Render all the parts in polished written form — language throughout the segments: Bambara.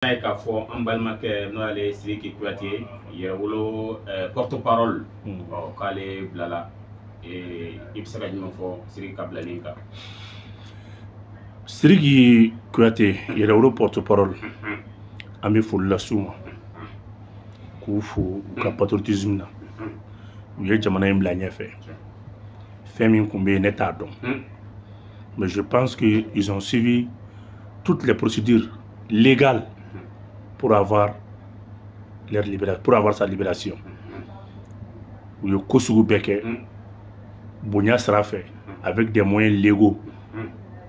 Ye k'a fɔ an balimakɛ, n'o y'ale Sidiki Kuyate, Yɛrɛwolo porte parole, ɔ k'ale bilala. I bɛ se ka jumɛn fɔ Sidiki ka bilalen kan? Sidiki Kuyate, Yɛrɛwolo porte parole, an bɛ foli las'u ma k'u fo u ka patriotisme na. U ye jamana in bila ɲɛfɛ. Fɛn min tun bɛ yen, ne t'a dɔn, mais je pense que ils ont suivi toutes les procédures légales pour avoir leur libération, pour avoir sa libération. U ye ko sugu bɛɛ kɛ bonya sira fɛ, avec des moyens légaux,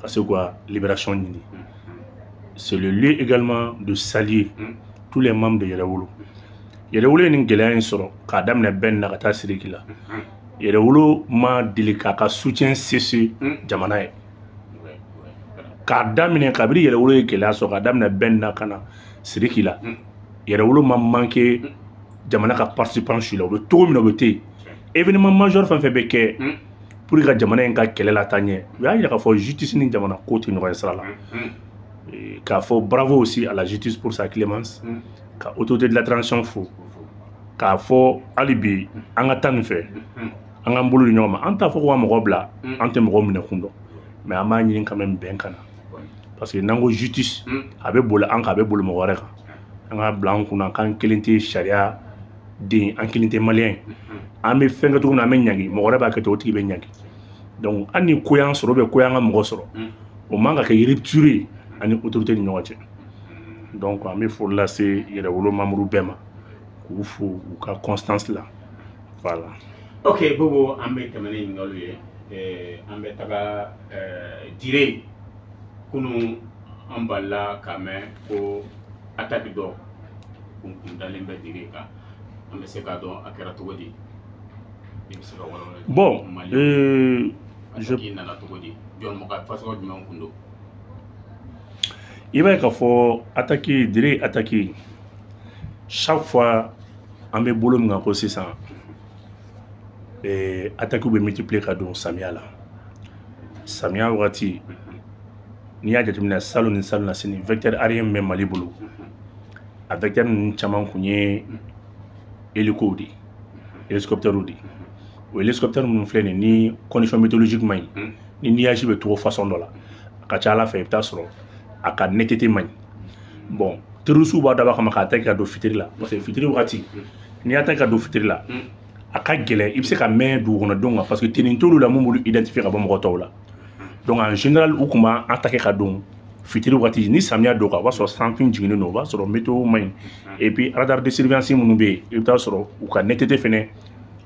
ka se k'u ka libération ɲini. C'est le lieu également de saluer tous les membres de Yɛrɛwolo. Yɛrɛwolo ye nin gɛlɛya in sɔrɔ k'a daminɛ bɛn na ka taa Sidiki la, Yɛrɛwolo ma deli k'a ka soutien cesser jamana ye. K'a daminɛ kabini Yɛrɛwolo ye gɛlɛya sɔrɔ, k'a daminɛ bɛn na ka na Sidiki la, Yɛrɛwolo ma manqué jamana ka participant su la. U bɛ cogo min na, u bɛ ten. Événement majeur fɛn fɛn bɛ kɛ pour que ka jamana in ka kɛlɛ la taa ɲɛ, u y'a yira k'a fɔ justice ni jamana ko tɛ ɲɔgɔn ye sira la. K'a fɔ bravo aussi à la justice pour sa clémence, ka autorité de la transition fo, k'a fɔ hali bi an ka taa nin fɛ, an k'an bolo di ɲɔgɔn ma. An t'a fɔ ko ka mɔgɔ bila, an tɛ mɔgɔ minɛ kun dɔn, mais an b'a ɲini quand même bɛn ka na, parce que n'an ko justice, a bɛ boli an kan, a bɛ boli mɔgɔ wɛrɛ kan. An k'a bila an kunna k'an kelen tɛ sariya den, an kelen tɛ malien ye. An bɛ fɛn kɛ cogo min na, an bɛ ɲangi, mɔgɔ wɛrɛ b'a kɛ ten, o tigi bɛ ɲangi. Donc hali ni ko y'an sɔrɔ ou bien ko y'an ka mɔgɔ sɔrɔ, o man ka kɛ rupture ye ani autorité ni ɲɔgɔn cɛ. Donc an bɛ foli lase Yɛrɛwolo membre bɛɛ ma, k'u fo u ka constance la. Voilà. Ok Bobo, an bɛ tɛmɛ ni ɲininkaliw ye. An bɛ taga Dire. Kunun an balila k'a mɛn ko attaque dɔ kun dalen bɛ Dire kan. An bɛ se k'a dɔn a kɛra cogo di? I bɛ se ka walawala? Bon, je attaque nana cogo di? Jɔn mɔgɔ fasɔgɔ jumɛn kun don? I b'a ye k'a fɔ attaque Dire, attaque, chaque fois an bɛ bolo min kan ko sisan, attaque bɛ multiplier ka don samiya la. Samiya wagati, n'i y'a jateminɛ, salon ni salon na sini, vecteur aérien min bɛ Mali bolo, a vecteur ninnu caman kun ye hélico de ye, hélicoptère de ye. O hélicoptère minnu filɛ nin, ni condition météorologique man ɲi, ni nuage bɛ cogo façon dɔ la, a ka ca ala fɛ i bɛ taa sɔrɔ a ka netteté man ɲi. Bon, terroristes b'a dabɔ a kama k'a ta ka don fitiri la, parce que fitiri wagati, n'i y'a ta ka don fitiri la, a ka gɛlɛn i bɛ se ka mɛn dugukɔnɔdenw kan, parce que tenue t'olu la mun b'olu identifier ka bɔ mɔgɔ tɔw la. Donc en général, u tun b'an attaquer ka don fitiri wagati. Ni samiya don kan, o b'a sɔrɔ sanfin jiginnen don, o b'a sɔrɔ météo man ɲi, et puis radar de surveillance minnu bɛ yen, i bɛ taa sɔrɔ u ka netteté fɛnɛ,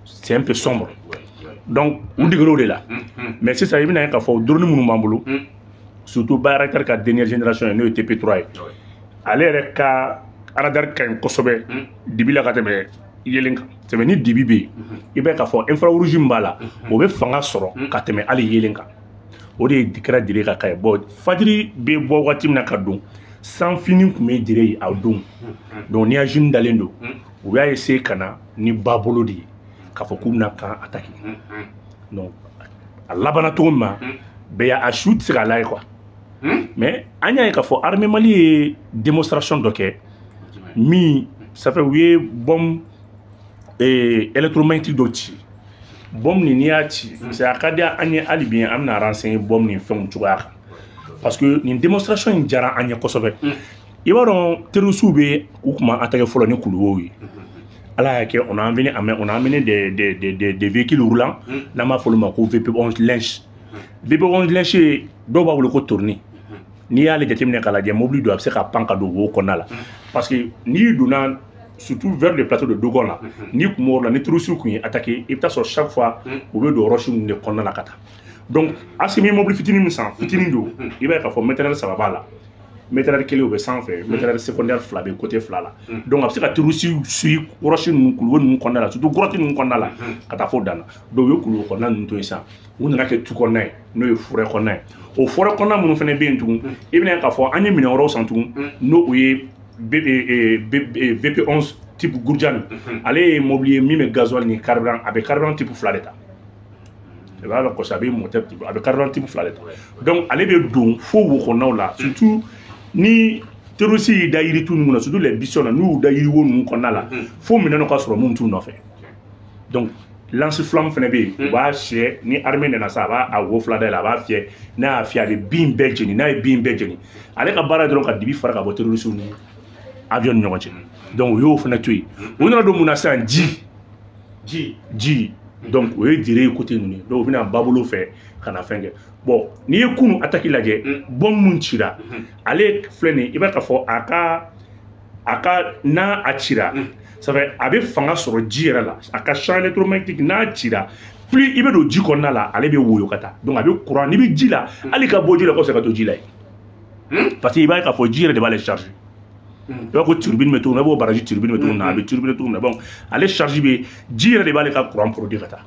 c'est un peu sombre. Donc u degera o de la. Mais sisan, i bɛna ye k'a fɔ drone minnu b'an bolo, surtout Bayraktar ka dernière génération ye, n'o ye TP3 ye, ale yɛrɛ ka radar ka ɲi kosɛbɛ dibi la ka tɛmɛ yelen kan. Tɛmɛ ni dibi bɛ yen, i b'a ye k'a fɔ infrarouge min b'a la, o bɛ fanga sɔrɔ ka tɛmɛ hali yelen kan. O de kɛra Dire ka cas ye. Bon, fajiri bɛ bɔ waati min na ka don, sanfini tun bɛ Dire ye a don. Donc nuage dalen don, u y'a essayer ka na ni babolo de ye k'a fɔ k'u bɛna kan attaquer. Donc a labanna cogo min ma, bɛɛ y'a a su tɛ se k'a lajɛ quoi. Mais an y'a ye k'a fɔ armée Mali ye démonstration dɔ kɛ min, ça fait u ye bombe électromagnétique dɔ ci. Bombe nin, n'i y'a ci, c'est a ka di an ye. Hali bi an bɛna renseigner bombe nin fɛnw cogoya kan, parce que nin démonstration in diyara an ye kosɛbɛ. I b'a dɔn, terroristes bɛ u tun b'an attaquer fɔlɔ ni kuluwow ye. Ala y'a kɛ, on a amené on a amené des véhicules roulants, n'an b'a fɔ olu ma ko VP11 Lynx. VP11 Lynx ye, dɔw b'a wele ko tourni. N'i y'ale jateminɛ k'a lajɛ, mobili don, a bɛ se ka pan ka don wo kɔnɔna la, parce que n'i donna surtout vers le plateau de Dogon la, n'i kun b'o la, ni terroristes kun ye attaqué, i bɛ taa sɔrɔ chaque fois u bɛ don roche ninnu de kɔnɔna la ka taa. Donc Assimi ye mobili fitinin min san, fitinin don, i b'a ye k'a fɔ mitrailleur saba b'a la. Mitrailleur kelen o bɛ sanfɛ, mitrailleur secondaire fila bɛ côté fila la. Donc a bɛ se ka terroriste suit roche ninnu, kuluwo ninnu kɔnɔna la, surtout grotte ninnu kɔnɔna la, ka taa fo dan na. Donc u ye kuluwo kɔnɔna ninnu to yen sisan, u nana kɛ tu kɔnɔna ye, n'o ye forêt kɔnɔna ye. O forêt kɔnɔna minnu fana bɛ yen tugun, i bɛna ye k'a fɔ an ye minɛn wɛrɛw san tugun, n'o o ye VP11 type Gurjan. Ale ye mobili ye min bɛ gasoil ni carburant, a bɛ carburant type fila de ta. I b'a dɔn kɔsɔ, a bɛ moteur type, a bɛ carburant type fila de ta. Donc ale bɛ don fo wo kɔnɔnaw la, surtout ni Terroriste y'i da yiritu ninnu na, surtout les buissons na, n'u y'u da yiriwo ninnu kɔnɔna la, fo minɛn dɔ ka sɔrɔ mun t'u nɔfɛ. Donc lance-flamme fana bɛ yen, u b'a fiyɛ ni armée nana sa, a b'a a wo fila dayɛlɛ, a b'a fiyɛ, n'a y'a fiyɛ, a bɛ bin bɛɛ jeni, n'a ye bin bɛɛ jeni, ale ka baara ye dɔrɔn ka dibi fara ka bɔ terroriste ni avion ni ɲɔgɔn cɛ. Donc u y'o fana to yen. U nana don mun na sisan? Ji. Ji. Ji. Donc o ye dire côté ninnu ye. Donc u bɛna babolo fɛ ka na fɛn kɛ. Bon, n'i ye kunun attaque lajɛ, bombe mun cira, ale filɛ nin ye, i b'a k'a fɔ a ka n'a a cira, ça fait a bɛ fanga sɔrɔ ji yɛrɛ la, a ka champ électromagnétique n'a cira, plus i bɛ don ji kɔnɔna la, ale bɛ woyo ka taa. Donc a bɛ courant, n'i bɛ ji la, hali ka bɔ ji la kɔfɛ ka to ji la yen, parce que i b'a ye k'a fɔ ji yɛrɛ de b'ale charger. I b'a ko turbine bɛ cogo min na, i b'o barrage turbine bɛ cogo min na, a bɛ turbine cogo min na. Bon, ale charge bɛ ji yɛrɛ de b'ale ka courant produit ka taa.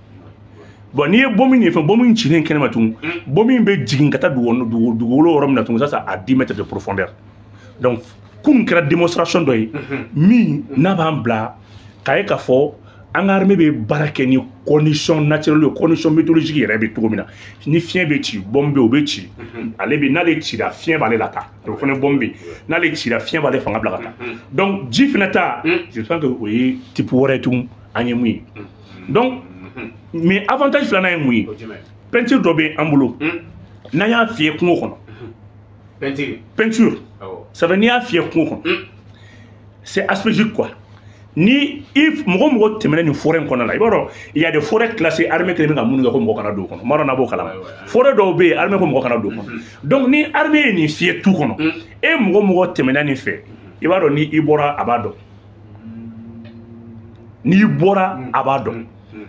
Bon, n'i ye bombe in ye fɛn, bombe in cilen kɛnɛma tugun, bombe in bɛ jigin ka taa dugukolo yɔrɔ min na tugun, ça c'est à 10 mètres de profondeur. Donc kunun kɛra démonstration dɔ ye min n'a b'an bila k'a ye k'a fɔ an ka armée bɛ baara kɛ ni condition naturelle ye, condition météorologique yɛrɛ bɛ cogo min na. Ni fiɲɛ bɛ ci, bombe bɛ yen, o bɛ ci, ale bɛ n'ale cira, fiɲɛ b'ale la taa, o fana bombe bɛ yen, n'ale cira, fiɲɛ b'ale fanga bila ka taa. Donc ji fana ta, je pense que o ye type wɛrɛ ye tugun an ye mun ye. Donc mais avantage filanan ye mun ye? O jumɛn? Peinture dɔ bɛ an bolo, n'an y'a fiyɛ kungo kɔnɔ. Peinture. Peinture. Awɔ. Ça veut n'i y'a fiyɛ kungo kɔnɔ, c'est aspergique quoi. Ni i mɔgɔ mɔgɔ tɛmɛna nin forêt in kɔnɔna la, i b'a dɔn, il y a des forêts classées, armée kɛlen bɛ ka minnu kɛ ko mɔgɔ kana don o kɔnɔ. N b'a dɔn n'a b'o kalama. Forêt dɔw bɛ yen, armée ko mɔgɔ kana don o kɔnɔ. Donc ni armée ye nin fiyɛ tu kɔnɔ, e mɔgɔ mɔgɔ tɛmɛna nin fɛ, i b'a dɔn ni i bɔra, a b'a dɔn. N'i bɔra, a b'a dɔn.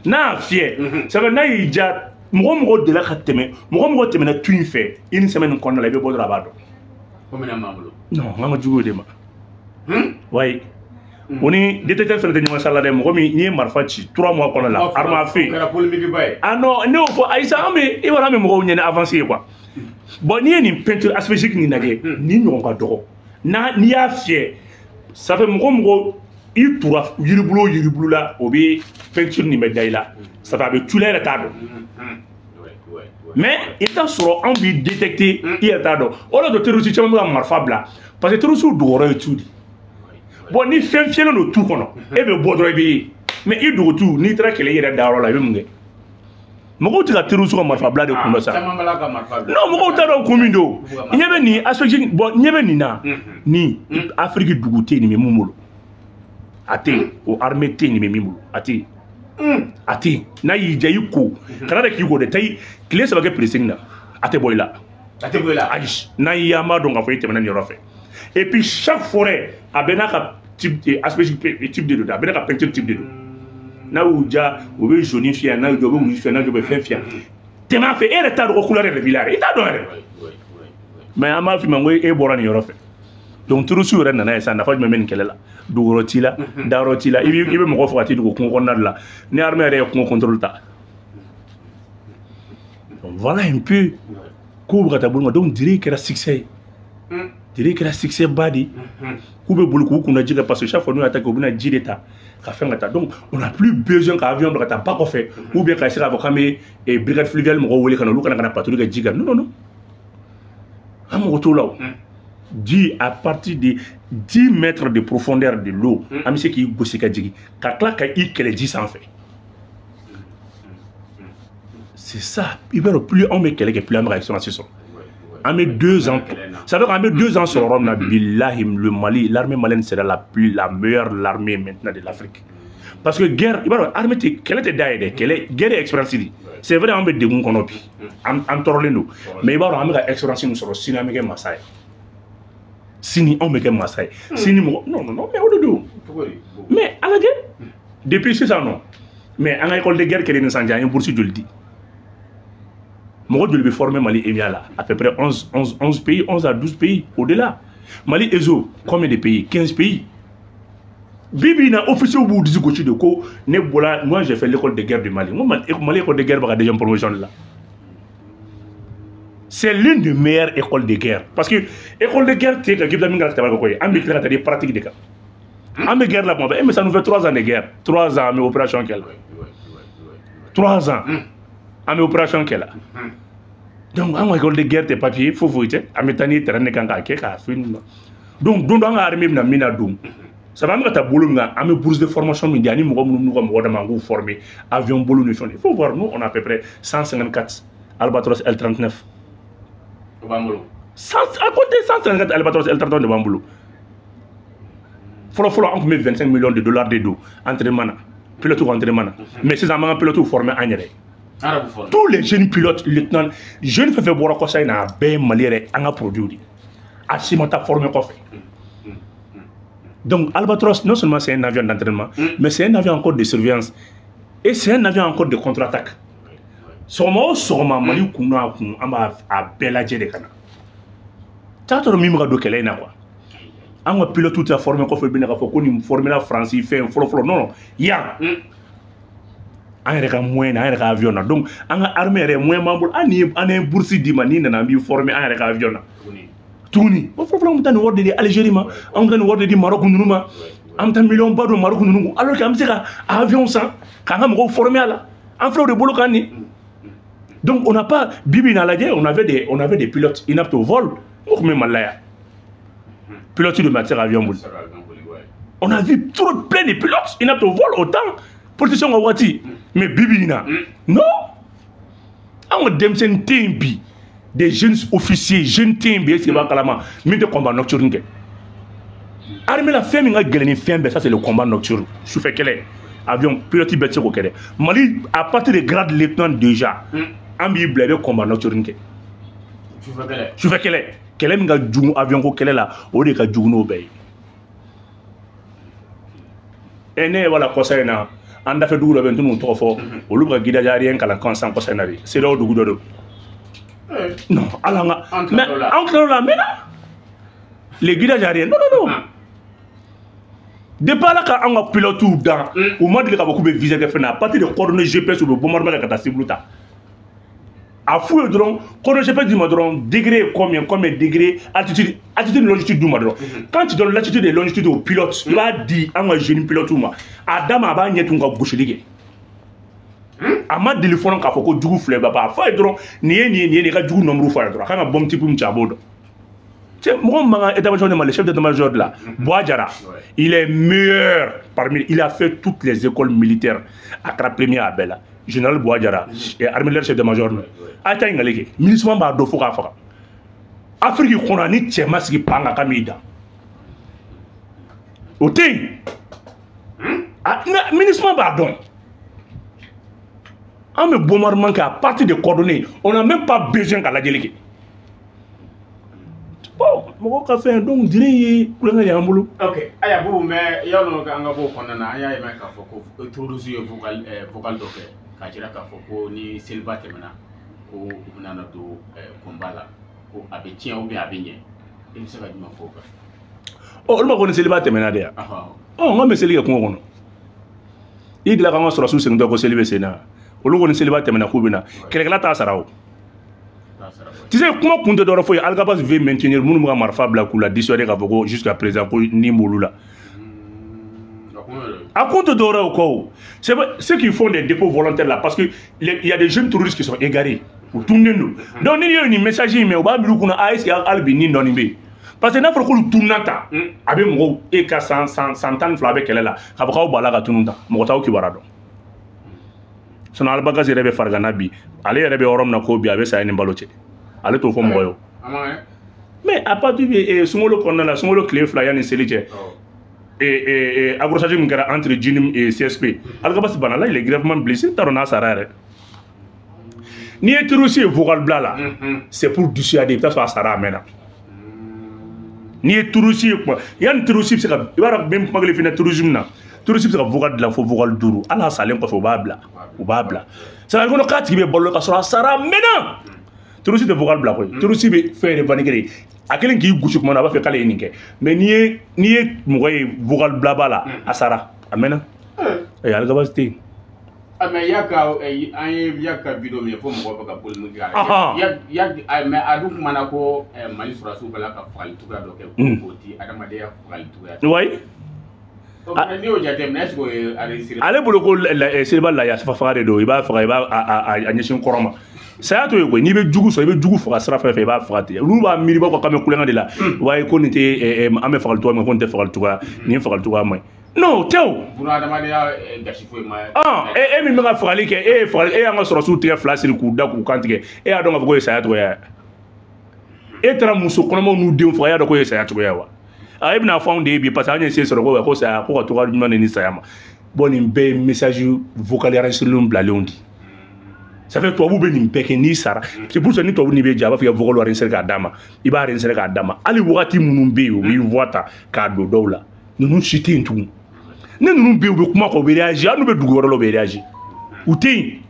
N'a y'a fiyɛ, ça veut n'a y'i ja, mɔgɔ mɔgɔ delila ka tɛmɛ, mɔgɔ mɔgɔ tɛmɛna tu in fɛ une semaine kɔnɔna la, i bɛ bɔ dɔrɔn, a b'a dɔn. Ko minɛn b'an bolo. Non, n ka jugu o de ma. Wayi, o ni détecteur fɛnɛ tɛ ɲɔgɔn sala dɛ. Mɔgɔ min n'i ye marifa ci 3 mois kɔnɔ la, arme à feu. O kɛra polémique ba ye. Ah non, ne y'o fɔ, ayisa, an bɛ, i b'a dɔn, an bɛ mɔgɔw ɲɛ ni avancé ye quoi. Bon, n'i ye nin peinture aspergique nin lajɛ, nin ɲɔgɔn ka dɔgɔ n'a n'i y'a fiyɛ, ça fait mɔgɔ mɔgɔ i tura yiribulu o yiribulu la, o bɛ peinture nin bɛ da i la, ça fait a bɛ tu la, i yɛrɛ t'a dɔn. Mais i t'a sɔrɔ anw b'i détecter, i yɛrɛ t'a dɔn. O de la terroriste caman bɛ ka marifa bila, parce que terroriste dogoyɔrɔ ye tu de. Bon, ni fɛn fiyɛlen don tu kɔnɔ, e bɛ bɔ dɔrɔn, i bɛ ye. Mais i dogo tu, n'i taara kɛlɛ i yɛrɛ dayɔrɔ la, i bɛ mun kɛ? Mɔgɔw tɛ ka terroriste ka marifa bila de kun dɔ sa. Caman b'a la ka marifa bila. Non, mɔgɔw t'a dɔn kun min don. Ɲɛ bɛ nin aspergique, bon, ɲɛ bɛ nin na, nin Afiriki dugu tɛ yen nin bɛ mun bolo, a tɛ yen. O armée tɛ yen nin bɛ min bolo, a tɛ yen, a tɛ yen. N'a y'i diya, i ko kana de k'i ko dɛ, taa i tile 3 kɛ pressing na, a tɛ bɔ i la. A tɛ bɔ i la. Ayi, n'a y'i ye, an b'a dɔn k'a fɔ i tɛmɛna nin yɔrɔ fɛ. Et puis chaque forêt a bɛɛ n'a ka type aspergique type de don, a bɛɛ n'a ka peinture type de don. N'a y'u ja, u bɛ jaune fiyɛ, n'a y'u ja, u bɛ rouge fiyɛ, n'a y'u ja, u bɛ fɛn fiyɛ. Tɛmɛ a fɛ, e yɛrɛ t'a dɔn ko couleur yɛrɛ b'i la yɛrɛ, i t'a dɔn yɛrɛ. Mais an b'a f'i ma ko e bɔra nin yɔrɔ fɛ. Donc terroriste yɛrɛ nana ye sa, nafa jumɛn bɛ nin kɛlɛ la? Duguyɔrɔ t'i la, dayɔrɔ t'i la, i bɛ mɔgɔ faga t'i dogo kungo kɔnɔna de la. Ni armée yɛrɛ ye kungo contrôle ta. Donc voilà un peu kow bɛ ka taa bolo ma. Donc Dire kɛra succès ye. Dire kɛra succès ba de ye. K'u bɛ boli k'u kunna ji kan, parce que chaque fois n'u y'a attaqué, u bɛna ji de ta ka fɛn ka taa. Donc on n'a plus besoin ka avion bila ka taa ba kɔfɛ, ou bien ka se k'a fɔ k'an bɛ brigade fluviale mɔgɔw wele ka na, olu kana ka na patrouille kɛ ji kan. Non, non, non, an mago t'o la. O ji, à partir de 10 mètres de profondeur de l'eau, an bɛ se k'i gosi ka jigin ka tila ka i kɛlɛ ji sanfɛ. C'est ça. I b'a dɔn, plus anw bɛ kɛlɛ kɛ, plus an bɛ ka expérience sɔrɔ. An bɛ 2 ans, ça veut dire qu'an bɛ 2 ans sɔrɔ yɔrɔ min na, bilahi, le Mali, l'armée malienne sera la meilleure l'armée maintenant de l'Afrique, parce que guerre, i b'a dɔn, armée tɛ kɛlɛ tɛ da ye dɛ, kɛlɛ, guerre ye expérience de. C'est vrai, an bɛ degun kɔnɔ bi, an tɔɔrɔlen don, mais i b'a dɔn, an bɛ ka expérience min sɔrɔ, sini an bɛ kɛ masa ye, sini anw bɛ kɛ masa ye, sini mɔgɔ. Non, non, non, mais o de don. Mais a lajɛ depuis sisan nɔ, mais an ka école de guerre kɛlen ni sisan cɛ, an ye bourse joli di? Mɔgɔ joli bɛ former Mali EMIA la? À peu près 11, 11, 11 pays, 11 à 12 pays, au-delà. Mali ESO, combien de pays? 15 pays. Bi bi in na, officier b'u disi gosi de ko ne bɔra, moi j'ai fait l'école de guerre du Mali. N ko Mali école de guerre bɛ ka deuxième promotion de la. C'est l'une des meilleures écoles de guerre, parce que école de guerre tɛ ka k'i bɛ taa min kɛ ka tɛmɛ ko ye, an bɛ tila ka taa des pratiques de kan. An bɛ guerre la kuma bɛɛ, mais ça nous fait 3 ans de guerre, 3 ans an bɛ opération kɛ la, 3 ans an bɛ opération kɛ la. Donc an ka école de guerre tɛ papier foyi foyi tɛ, an bɛ taa ni terrain de kan k'a kɛ k'a fɛn. Donc don dɔ an ka armée bɛna min na don, ça va, an bɛ ka taa bolo min kan, an bɛ bourse de formation min di ani mɔgɔ minnu n'u ka mɔgɔ dama, an k'u former avion bolo ni fɛnw. Il faut voir, nous, on a à peu près 154 Albatros L39. O b'an bolo. À côté, 154 Albatros L39 de b'an bolo. Fɔlɔ fɔlɔ, an tun bɛ 25 millions de dollars de don entraînement na, pilote ka entraînement na, mais sisan an b'an ka pilote former an yɛrɛ ye. An yɛrɛ b'u former. Tous les jeunes pilotes, lieutenant, jeune fɛn fɛn bɔra kɔsa in na, a bɛɛ ye Mali yɛrɛ an ka produit de ye, a si ma taa former kɔfɛ. Donc Albatros, non seulement c'est un avion d'entraînement, mais c'est un avion encore de surveillance et c'est un avion encore de contre-attaque. Sɔgɔma o sɔgɔma, Mali kun n'a kun, an b'a a bɛɛ lajɛ de ka na t'a tɔrɔ min bɛ ka don kɛlɛ in na quoi. An ka pilote tɛ former kɔfɛ, bɛna k'a fɔ ko nin formé la Faransi fɛn fɔlɔ fɔlɔ. Non non, yan an yɛrɛ ka moyen na, an yɛrɛ ka avion na. Donc an ka armée yɛrɛ, moyen b'an bolo. Hali ni an ye bourse d'i ma, n'i nana, an b'i former an yɛrɛ ka avion na. Tuguni. Tuguni o, fɔlɔ fɔlɔ, an bɛ taa nin wari de di Algérie ma, an bɛ taa nin wari de di Maroc ninnu ma, an bɛ taa miliyɔn ba don Maroc ninnu kun, alors que an bɛ se ka avion san k'an ka mɔgɔw former a la. An filɛ o de bolo kan nin. Donc on n'a pas, bibi n'a lajɛ, on avait des pilotes inaptes au vol. N ko tun bɛ Mali la yan, pilote de ma tɛ se ka avion boli. Se ka avion boli, ouais. On a vu trop plein de pilotes inaptes au vol autant politiciens ka waati, mais bibi in na, non, an ka denmisɛnnin tɛ yen bi, des jeunes officiers, jeunes tɛ yen bi, est-ce que i b'a kalama min tɛ combat nocturne kɛ armée la? Fɛn min ka gɛlɛn ni fɛn bɛɛ, ça, c'est le combat nocturne, sufɛ kɛlɛ. Avion pilote bɛɛ tɛ se k'o kɛ dɛ. Mali, à partir de grade lieutenant déjà, an b'i bila i bɛ combat nocturne kɛ. Sufɛ kɛlɛ. Sufɛ kɛlɛ, kɛlɛ min ka jugu avion ko kɛlɛ la, o de ka jugu n'o bɛɛ ye. Ɛ, ne ye wala kɔsa in na, an dafɛ dugu dɔ bɛ yen, n tɛn'u tɔgɔ fɔ, olu bɛ ka guidage aérien kalan kan san kɔsa in na de, CEDEAO dugu dɔ don. Non, ala an ka An mais tilal'o la. An tilal'o la a mɛnna, les guidages aériens. Non non non, depuis ala ka an ka pilotes dan, u ma deli k'a fɔ k'u bɛ viser kɛ fɛn na. À partir de coordonnées GPS, u bɛ bombardement kɛ ka taa cible ta. A f'u ye dɔrɔn, coordonnées GPS d'u ma dɔrɔn, degré est combien, combien degré, altitude, altitude, longitude d'u ma dɔrɔn. Quand tu donnes l'altitude et longitude au pilote, i b'a di an ka jeune pilote ma, a d'a ma, a b'a ɲɛ tun ka gosili kɛ. A ma deli fɔlɔ k'a fɔ ko jugu filɛ ba, a fɔ a ye dɔrɔn nin ye nin ye, nin ye nin ye, i ka jugu nombre fɔ a ye dɔrɔn, a kan ka bombe type min ci, a b'o dɔn. Cɛ, mɔgɔ min b'an ka état-major ma, le chef d'état-major de la Boua Diarra, il est meilleur parmi, il a fait toutes les écoles militaires, a kɛra premier a bɛɛ la. Général Boua Diarra et armée chef d'état-major, a ye taa ɲininkali kɛ, MINUSMA b'a dɔn fo k'a faga. Afrique kɔnɔ, ni cɛ ma sigi pan kan k'a m'i dan, o tɛ yen. MINUSMA b'a dɔn. An bɛ bombardement kɛ à partir de coordonnées, on n'a même pas besoin ka lajɛli kɛ. Bon, mɔgɔw ka fɛn, donc dire ye kulonkɛ de y'an bolo. Ok, aya Bubu, mais yalɔ an ka bɔ o kɔnɔna na, an y'a ye k'a fɔ ko terroriste ye vocal dɔ kɛ k'a jira k'a fɔ ko ni seliba tɛmɛna, ko u bɛna na don combat la, ko a bɛ tiɲɛ ou bien a bɛ ɲɛ. I bɛ se ka jumɛn fɔ o kan? Ɔ, olu ma ko ni seliba tɛmɛna de yan. Ɔ, n ko bɛ seli kɛ kungo kɔnɔ, i dilan k'an ka sɔrɔsiw segintɔ ko seli bɛ sen na, olu ko ni seliba tɛmɛna k'u bɛ na kɛlɛkɛla t'a sara o. T'a sara koyi. Tu sais, kuma kun tɛ dɔwɛrɛ foyi ye, Alghabass veut maintenir minnu bɛ ka marifa bila k'u la dissuader k'a fɔ ko jusqu'à présent ko nin b'olu la. A kun yɛrɛ. A kun tɛ dɔwɛrɛ o kɔ o. C'est vrai, ceux qui font des dépôts volontaires là, parce que il y a des jeunes terroristes qui sont égarés, u tununnen don. Donc ni ye nin message in mɛn, u b'a miiri u kunna, ah, est ce que hali bi nin dɔɔnin bɛ yen? Parce que n'a fɔra k'olu tununa tan, a bɛ mɔgɔw e ka san 12 bɛ kɛlɛ la k'a fɔ k'aw banna ka tunun tan, mɔgɔ t'aw kibaruya dɔn. Sinon Albagaz yɛrɛ bɛ farigana bi, ale yɛrɛ bɛ yɔrɔ min na ko bi a bɛ saya ni balo cɛ, ale t'o fɔ mɔgɔ ye o. A ma kɛ. Mais à partir de sunkalo kɔnɔna la, sunkalo tile 2 yanni seli cɛ, accrochage min kɛra entre JNIM et CSP, Alghabass bana la, il est grièvement blessé, t'a dɔn n'a sara yɛrɛ. N'i ye terroriste ye vocal bila la, c'est pour dissuader, i bɛ taa sɔrɔ a sara a mɛnna. N'i ye terroriste ye kuma yanni terroriste bɛ se ka, i b'a dɔn n bɛ kuma kelen f'i ɲɛna terrorisme na, terroriste bɛ se ka vocal dilan fo vocal 5, hali a salen kɔfɛ u b'a bila, u b'a bila. C'est à dire kɔnɔ k'a tigi bɛ balo ka sɔrɔ a sara a mɛnna. Terroriste tɛ vocal bila koyi, terroriste bɛ fɛn revendiquer de. A kɛlen k'i gosi kuma na, a b'a fɛ k'ale ye nin kɛ, mais n'i ye mɔgɔ ye vocal bilaba la, a sara a mɛnna. Ɛ, Alghabass tɛ yen. Ah, mais Yak an ye Yak ka vidéo min ye fo mɔgɔw bɛ ka polémique kɛ. Yak, mais a dun kumana ko Mali sɔrɔdasiw bɛ la ka fagali cogoya dɔ kɛ k'o ti adamadenya fagali cogoya. Oui. N'i y'o jateminɛ, est ce que o ye a réussir? Ale bolo ko seliba la yafa faga de don, i b'a faga, i b'a a ɲɛsin kɔrɔ ma. Saya t'o ye koyi. N'i bɛ jugu sɔrɔ, i bɛ jugu faga sira fɛn fɛn, i b'a faga ten. Olu b'a miiri b'a fɔ k'an bɛ kulonkɛ de la. Wa ko nin tɛ an bɛ fagali cogoya min, ko nin tɛ fagali cogoya, nin fagali cogoya man ɲi. Non, o tɛ o. Bunahadamadenya gasi foyi ma. E min bɛ ka fagali kɛ, e ye fagali, e y'an ka sɔrɔsiw tigɛ fila siri k'u da k'u kan tigɛ, e y'a dɔn k'a fɔ k'o ye saya cogoya ye. E taara muso kɔnɔmaw n'u denw faga, e y'a dɔn k'o ye saya cogoya wa? A e bɛna fɔ anw de ye bi parce que an ye se sɔrɔ ko saya, ko ka to ka ɲuman de ni saya ma. Bon, nin bɛɛ ye message vocal enregistré bilalenw di. Ça fait tubabu bɛ nin bɛɛ kɛ n'i sara. C'est pour ça ni tubabu n'i bɛ jɛ, a b'a fɔ i ka vocal enregistré k'a d'a ma. I b'a enregistré k'a d'a ma. Hali wagati minnu bɛ yen, u b'i voix ta k'a don dɔw la. Ninnu si tɛ yen tugun. Ni ninnu bɛ yen, u bɛ kuma kɔ, u bɛ réagir. Hali n'u bɛ dugu wɛrɛ la, u bɛ réagir. U tɛ yen.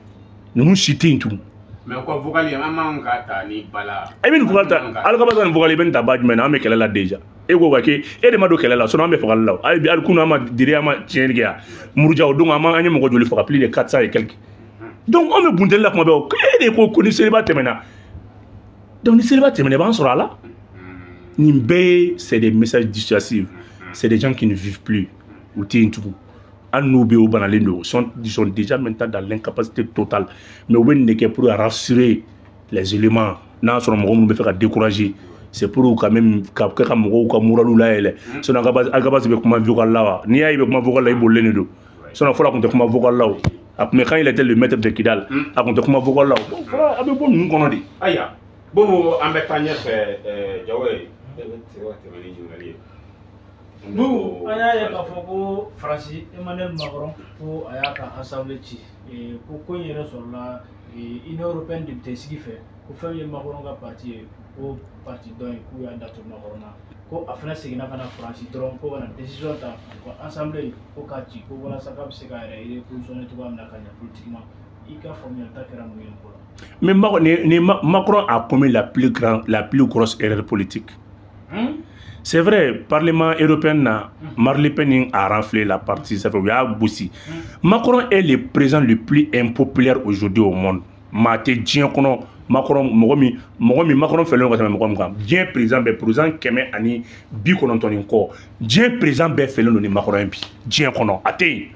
Ninnu si tɛ yen tugun. Mais ko vocal an man ka ta ni bala. E bɛ nin vocal ta, Alikaba nin vocal i bɛ nin ta ba jumɛn na? An bɛ kɛlɛ la déjà. E ko ka kɛ e de ma don kɛlɛ la, sinon an bɛ fagali la. Hali bi, hali kunun an ma dire, an ma tiɲɛni kɛ yan. Muruja o don, an ye mɔgɔ joli faga? Plus de 400 et quelques. Donc anw bɛ bunteli la kuma bɛɛ o. E de ko ko ni seliba tɛmɛna. Donc ni seliba tɛmɛna, i b'an sɔrɔ a la. Nin bɛɛ ye, c'est des messages dissuasifs. C'est des gens qui ne vivent plus. U tɛ yen tugun. Hali n'u bɛ yen, u banalen don. Ils sont déjà maintenant dans l'incapacité totale. Mais u bɛ nin de kɛ pour rassurer les éléments. N'a sɔrɔ mɔgɔ minnu bɛ fɛ ka décourager, c'est pour quand même ka kɛ ka mɔgɔw ka moralu layɛlɛ. Sinon Algabasi bɛ kuma vocal la wa? N'i y'a ye i bɛ kuma vocal la, i bolilen de don. Sinon fɔlɔ a tun tɛ kuma vocal la o. A tun bɛ, quand il était le maître de Kidal, a tun tɛ kuma vocal la o. Bon, fɔlɔ a bɛ bɔ ninnu kɔnɔ de. Ayiwa, Bobo, an bɛ taa ɲɛfɛ. Jawo ye, e bɛ se ka tɛmɛ ni ɲininkali ye. Bubu, an y'a ye k'a fɔ ko Faransi, Emmanuel Macron, ko a y'a ka assemblée ci, ko ko in yɛrɛ sɔrɔla Union européenne député sigi fɛ, ko fɛn min ye Macron ka parti ye, ko parti dɔ in k'u y'a datugu Macron na, ko a fana seginna ka na Faransi dɔrɔn ko ka na décision ta ko assemblée ko k'a ci, ko walasa k'a bɛ se k'a yɛrɛ repositionner cogoya min na ka ɲɛ politiquement. I ka faamuyali ta kɛra mun ye nin ko la? Mais Macron a commis la plus grosse erreur politique. C'est vrai, Parlement européen, Marine Le Pen a raflé la partie, ça fait, u y'a gosi. Macron est le président le plus impopulaire aujourd'hui au monde. Maa tɛ diɲɛ kɔnɔ Macron, mɔgɔ min Macron fɛlen ka tɛmɛ mɔgɔ min kan. Diɲɛ président bɛɛ, président 190 ni kɔ, diɲɛ président bɛɛ fɛlen don ni Macron ye bi diɲɛ kɔnɔ, a tɛ yen.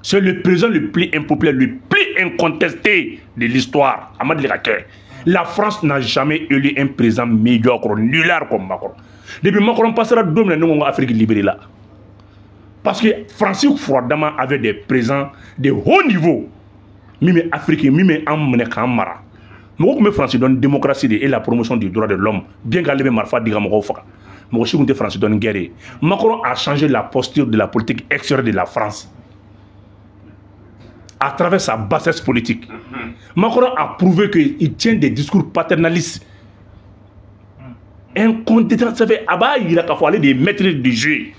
C'est le président le plus impopulaire, le plus incontesté de l'histoire. A ma deli ka kɛ. La France n'a jamais élu un président médiocre, nulard comme Macron. Depuis Macron passera don min na, ne ko Afrique libérée la. Parce que France furadama avait des présidents de haut niveau min bɛ Afrique, min bɛ an minɛ k'an mara. Mɔgɔ tun bɛ France dɔn démocratie de et la promotion du droit de l'homme, bien qu'ale bɛ marifa di ka mɔgɔw faga. Mɔgɔ si tun tɛ France dɔn ni guerre ye. Macron a changé la posture de la politique extérieure de la France à travers sa bassesse politique. Macron a prouvé qu'il tient des discours paternalistes. Incontestable, ça fait a b'a yira k'a fɔ ale de ye maître du jeu.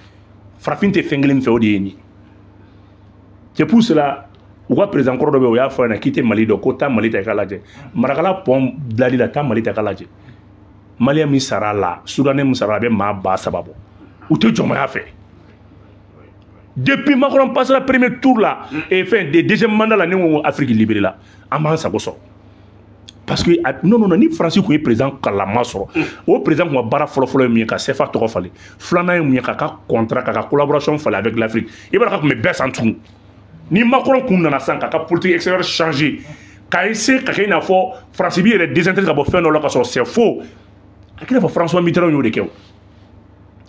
Farafin tɛ fɛn kelen fɛ, o de ye nin. C'est pour cela u ka président kɔrɔ dɔ bɛ yen, o y'a fɔ a ɲɛna k'i tɛ Mali dɔn, ko taa Mali ta i k'a lajɛ. Marakala pont bilali la, taa Mali ta i k'a lajɛ. Malien min sara a la, Soudanais min sara a la, a bɛ maa 3000 bɔ. U tɛ jɔnmaya fɛ. Depuis Macron passera premier tour là, et fin de deuxième mandat là, ne ko Afrique libérée la, an b'an sago sɔrɔ. Parce que non, non, non, ni France kun ye président kalama sɔrɔ, o président kun ka baara fɔlɔ-fɔlɔ ye mun ye? Ka CFA tɔgɔ falen. Filanan ye mun ye? K'a ka contrat, k'a ka collaboration falen avec l'Afrique. I b'a dɔn k'a tun bɛ bɛɛ san tugun. Ni Macron kun nana sisan k'a ka politique extérieure changer, k'a essayer ka kɛ i n'a fɔ France b'i yɛrɛ désintéressé ka bɔ fɛn dɔ la, ka sɔrɔ c'est faux. A k'i n'a fɔ François Mitterrand y'o de kɛ o.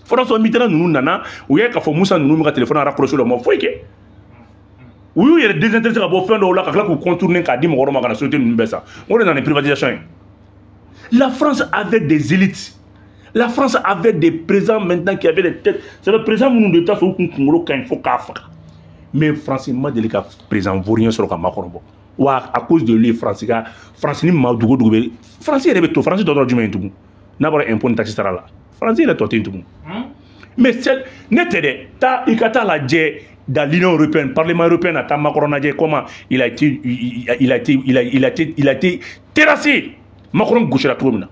François Mitterrand ninnu nana, u ye k'a fɔ Musa ninnu bɛ ka téléphone raccroché la, u ma foyi kɛ. U y'u yɛrɛ désintéressé ka bɔ fɛn dɔw la, ka tila k'u contourner k'a di mɔgɔ wɛrɛw ma ka na société ninnu bɛɛ san. O de nana ni privatisation ye. La France avait des élites. La France avait des présidents maintenant qui avaient des têtes. C'est le président minnu de taa sɔrɔ u kun kunkolo ka ɲi fo k'a faga. Mais France ma deli ka président vaurien sɔrɔ ka Macron bɔ. Wa à cause de lui, France ka France ni maa dugu o dugu bɛ France yɛrɛ bɛ to France tɔ dɔrɔn jumɛn ye tugun? N'a bɔra impôt ni taxe sara la, France yɛrɛ tɔ tɛ yen tugun. Mais ne tɛ dɛ, taa i ka taa lajɛ dans l'Union européenne, Parlement européen a taa Macron lajɛ, comment il a été terrassé. Macron gosira cogo min na.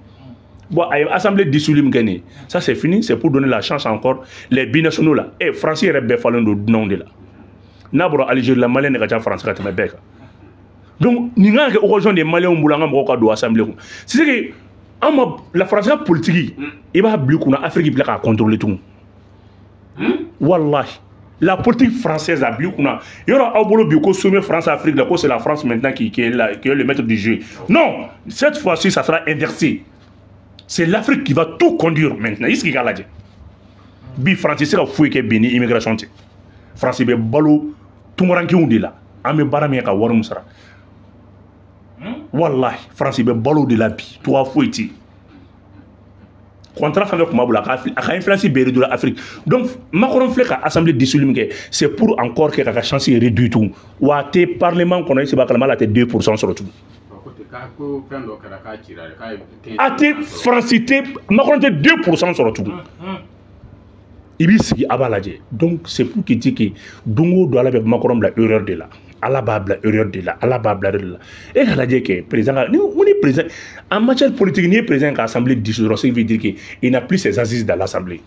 Bon, a ye assemblée dissoute min kɛ nin ye, ça c'est fini, c'est pour donner la chance encore les binationaux là. Eh, France yɛrɛ bɛɛ falen don dunanw de la. N'a bɔra Algérie la, Malien de ka ca France ka tɛmɛ bɛɛ kan. Donc nin kan ka kɛ occasion de ye Malienw bolo, an ka mɔgɔw ka don assemblée kun. C'est que an ma la France ka politique, i b'a bila i kunna, Afrique bila k'a contrôler tugun. Wallahi. La politique française a bila kunna yɔrɔ aw bolo bi ko sommet France Afrique la, ko c'est la France maintenant qui est le maître du jeu. Non, cette fois-ci ça sera inversé. C'est l'Afrique qui va tout conduire maintenant. I sigi k'a lajɛ bi, France tɛ se ka foyi kɛ bi ni immigration tɛ. France bɛ balo tunkarankew de la, an bɛ baara min kɛ ka wari min sara. Wallahi, France bɛ balo de la bi, tubabu foyi tɛ yen. Contrat fɛn fɛn tun b'a bolo, a ka influence bɛɛ réduire Afrique. Donc Macron filɛ ka assemblée dissoute min kɛ, c'est pour encore kɛ k'a ka chance réduire tugun. Wa a tɛ parlement kɔnɔ, i b'a kalama, hali a tɛ 2% sɔrɔ tugun. Ko ten k'a ko fɛn dɔ kɛra k'a cira k'a ye. A tɛ France tɛ, Macron tɛ 2% sɔrɔ tugun. I b'i sigi a b'a lajɛ. Donc c'est pour te dire que don o don, Ala bɛ Macron bila erreur de la, Ala b'a bila erreur de la, Ala b'a bila erreur de la. E ka lajɛ kɛ président ka ni président en matière politique, n'i ye président ka assemblée dissoudre dɔrɔn, ce qui veut dire que il n'a plus ses assises dans l'assemblée.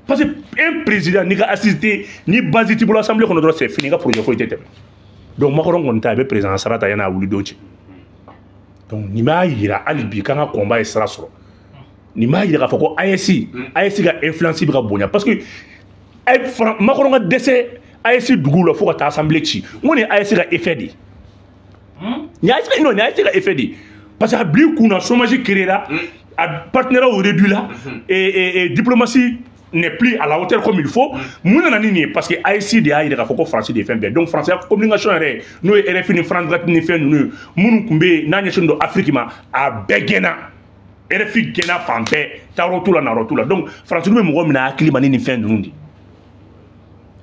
Parce que un président, n'i ka assise tɛ, ni base t'i bolo assemblée kɔnɔ dɔrɔn, c'est fini, i ka projet foyi tɛ tɛmɛ. Donc Macron kɔni ta, a bɛ président sara ta yanni a wuli don cɛ. Donc nin b'a yira hali bi k'an ka combat ye sira sɔrɔ. Nin b'a yira k'a fɔ ko AES ka influence bɛ ka bonya, parce que Macron ka dɛsɛ AES duguw la fo ka taa assemblée ci, n ko nin ye AES ka effet de ye. Nin ye AES, non, nin ye AES ka effet de ye, parce que a bil'i kun na, chômage créé la, a partenariat réduit la et diplomatie n'est plus à la hauteur comme il faut. Mun nana ni nin ye? Parce que AES de y'a yira k'a fɔ ko France de ye fɛn bɛɛ. Donc France ka communication yɛrɛ, n'o ye RFI ni France 24 ni fɛn ninnu ye, minnu tun bɛ yen n'a ɲɛsinnen don Afrique ma, a bɛɛ gɛnna. RFI gɛnna fan bɛɛ, taayɔrɔ t'u la, nayɔrɔ t'u la. Donc France bɛ mɔgɔ minɛ hakili ma ni nin fɛn ninnu de.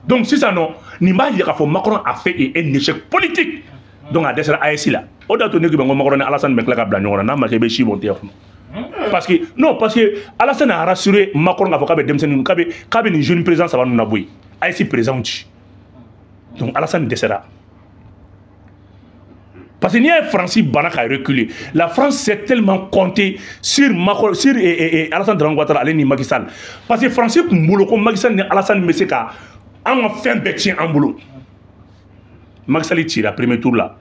Donc sisan nɔ, nin b'a yira k'a fɔ Macron a fait un échec politique. Donc a dɛsɛra AES la. O de y'a to ne ko ko Macron ni Alassane bɛ tila ka bila ɲɔgɔn na, n'a ma kɛ i bɛ si bɔn tɛgɛ kɔnɔ. Parce que non, parce que Alassane a rassuré Macron k'a fɔ k'a bɛ denmisɛnnin, k'a bɛ nin jeune président saba ninnu labɔ yen, AES président ci. Donc Alassane dɛsɛra. Parce que n'i y'a ye France banna ka reculer, la France s'est tellement compté sur Macron, sur Alassane Dramane Ouattara ale ni Macky Sall. Parce que France tun bolo ko Macky Sall ni Alassane bɛ se ka an ka fɛn bɛɛ tiɲɛ an bolo. Macky Sall cira premier tour la,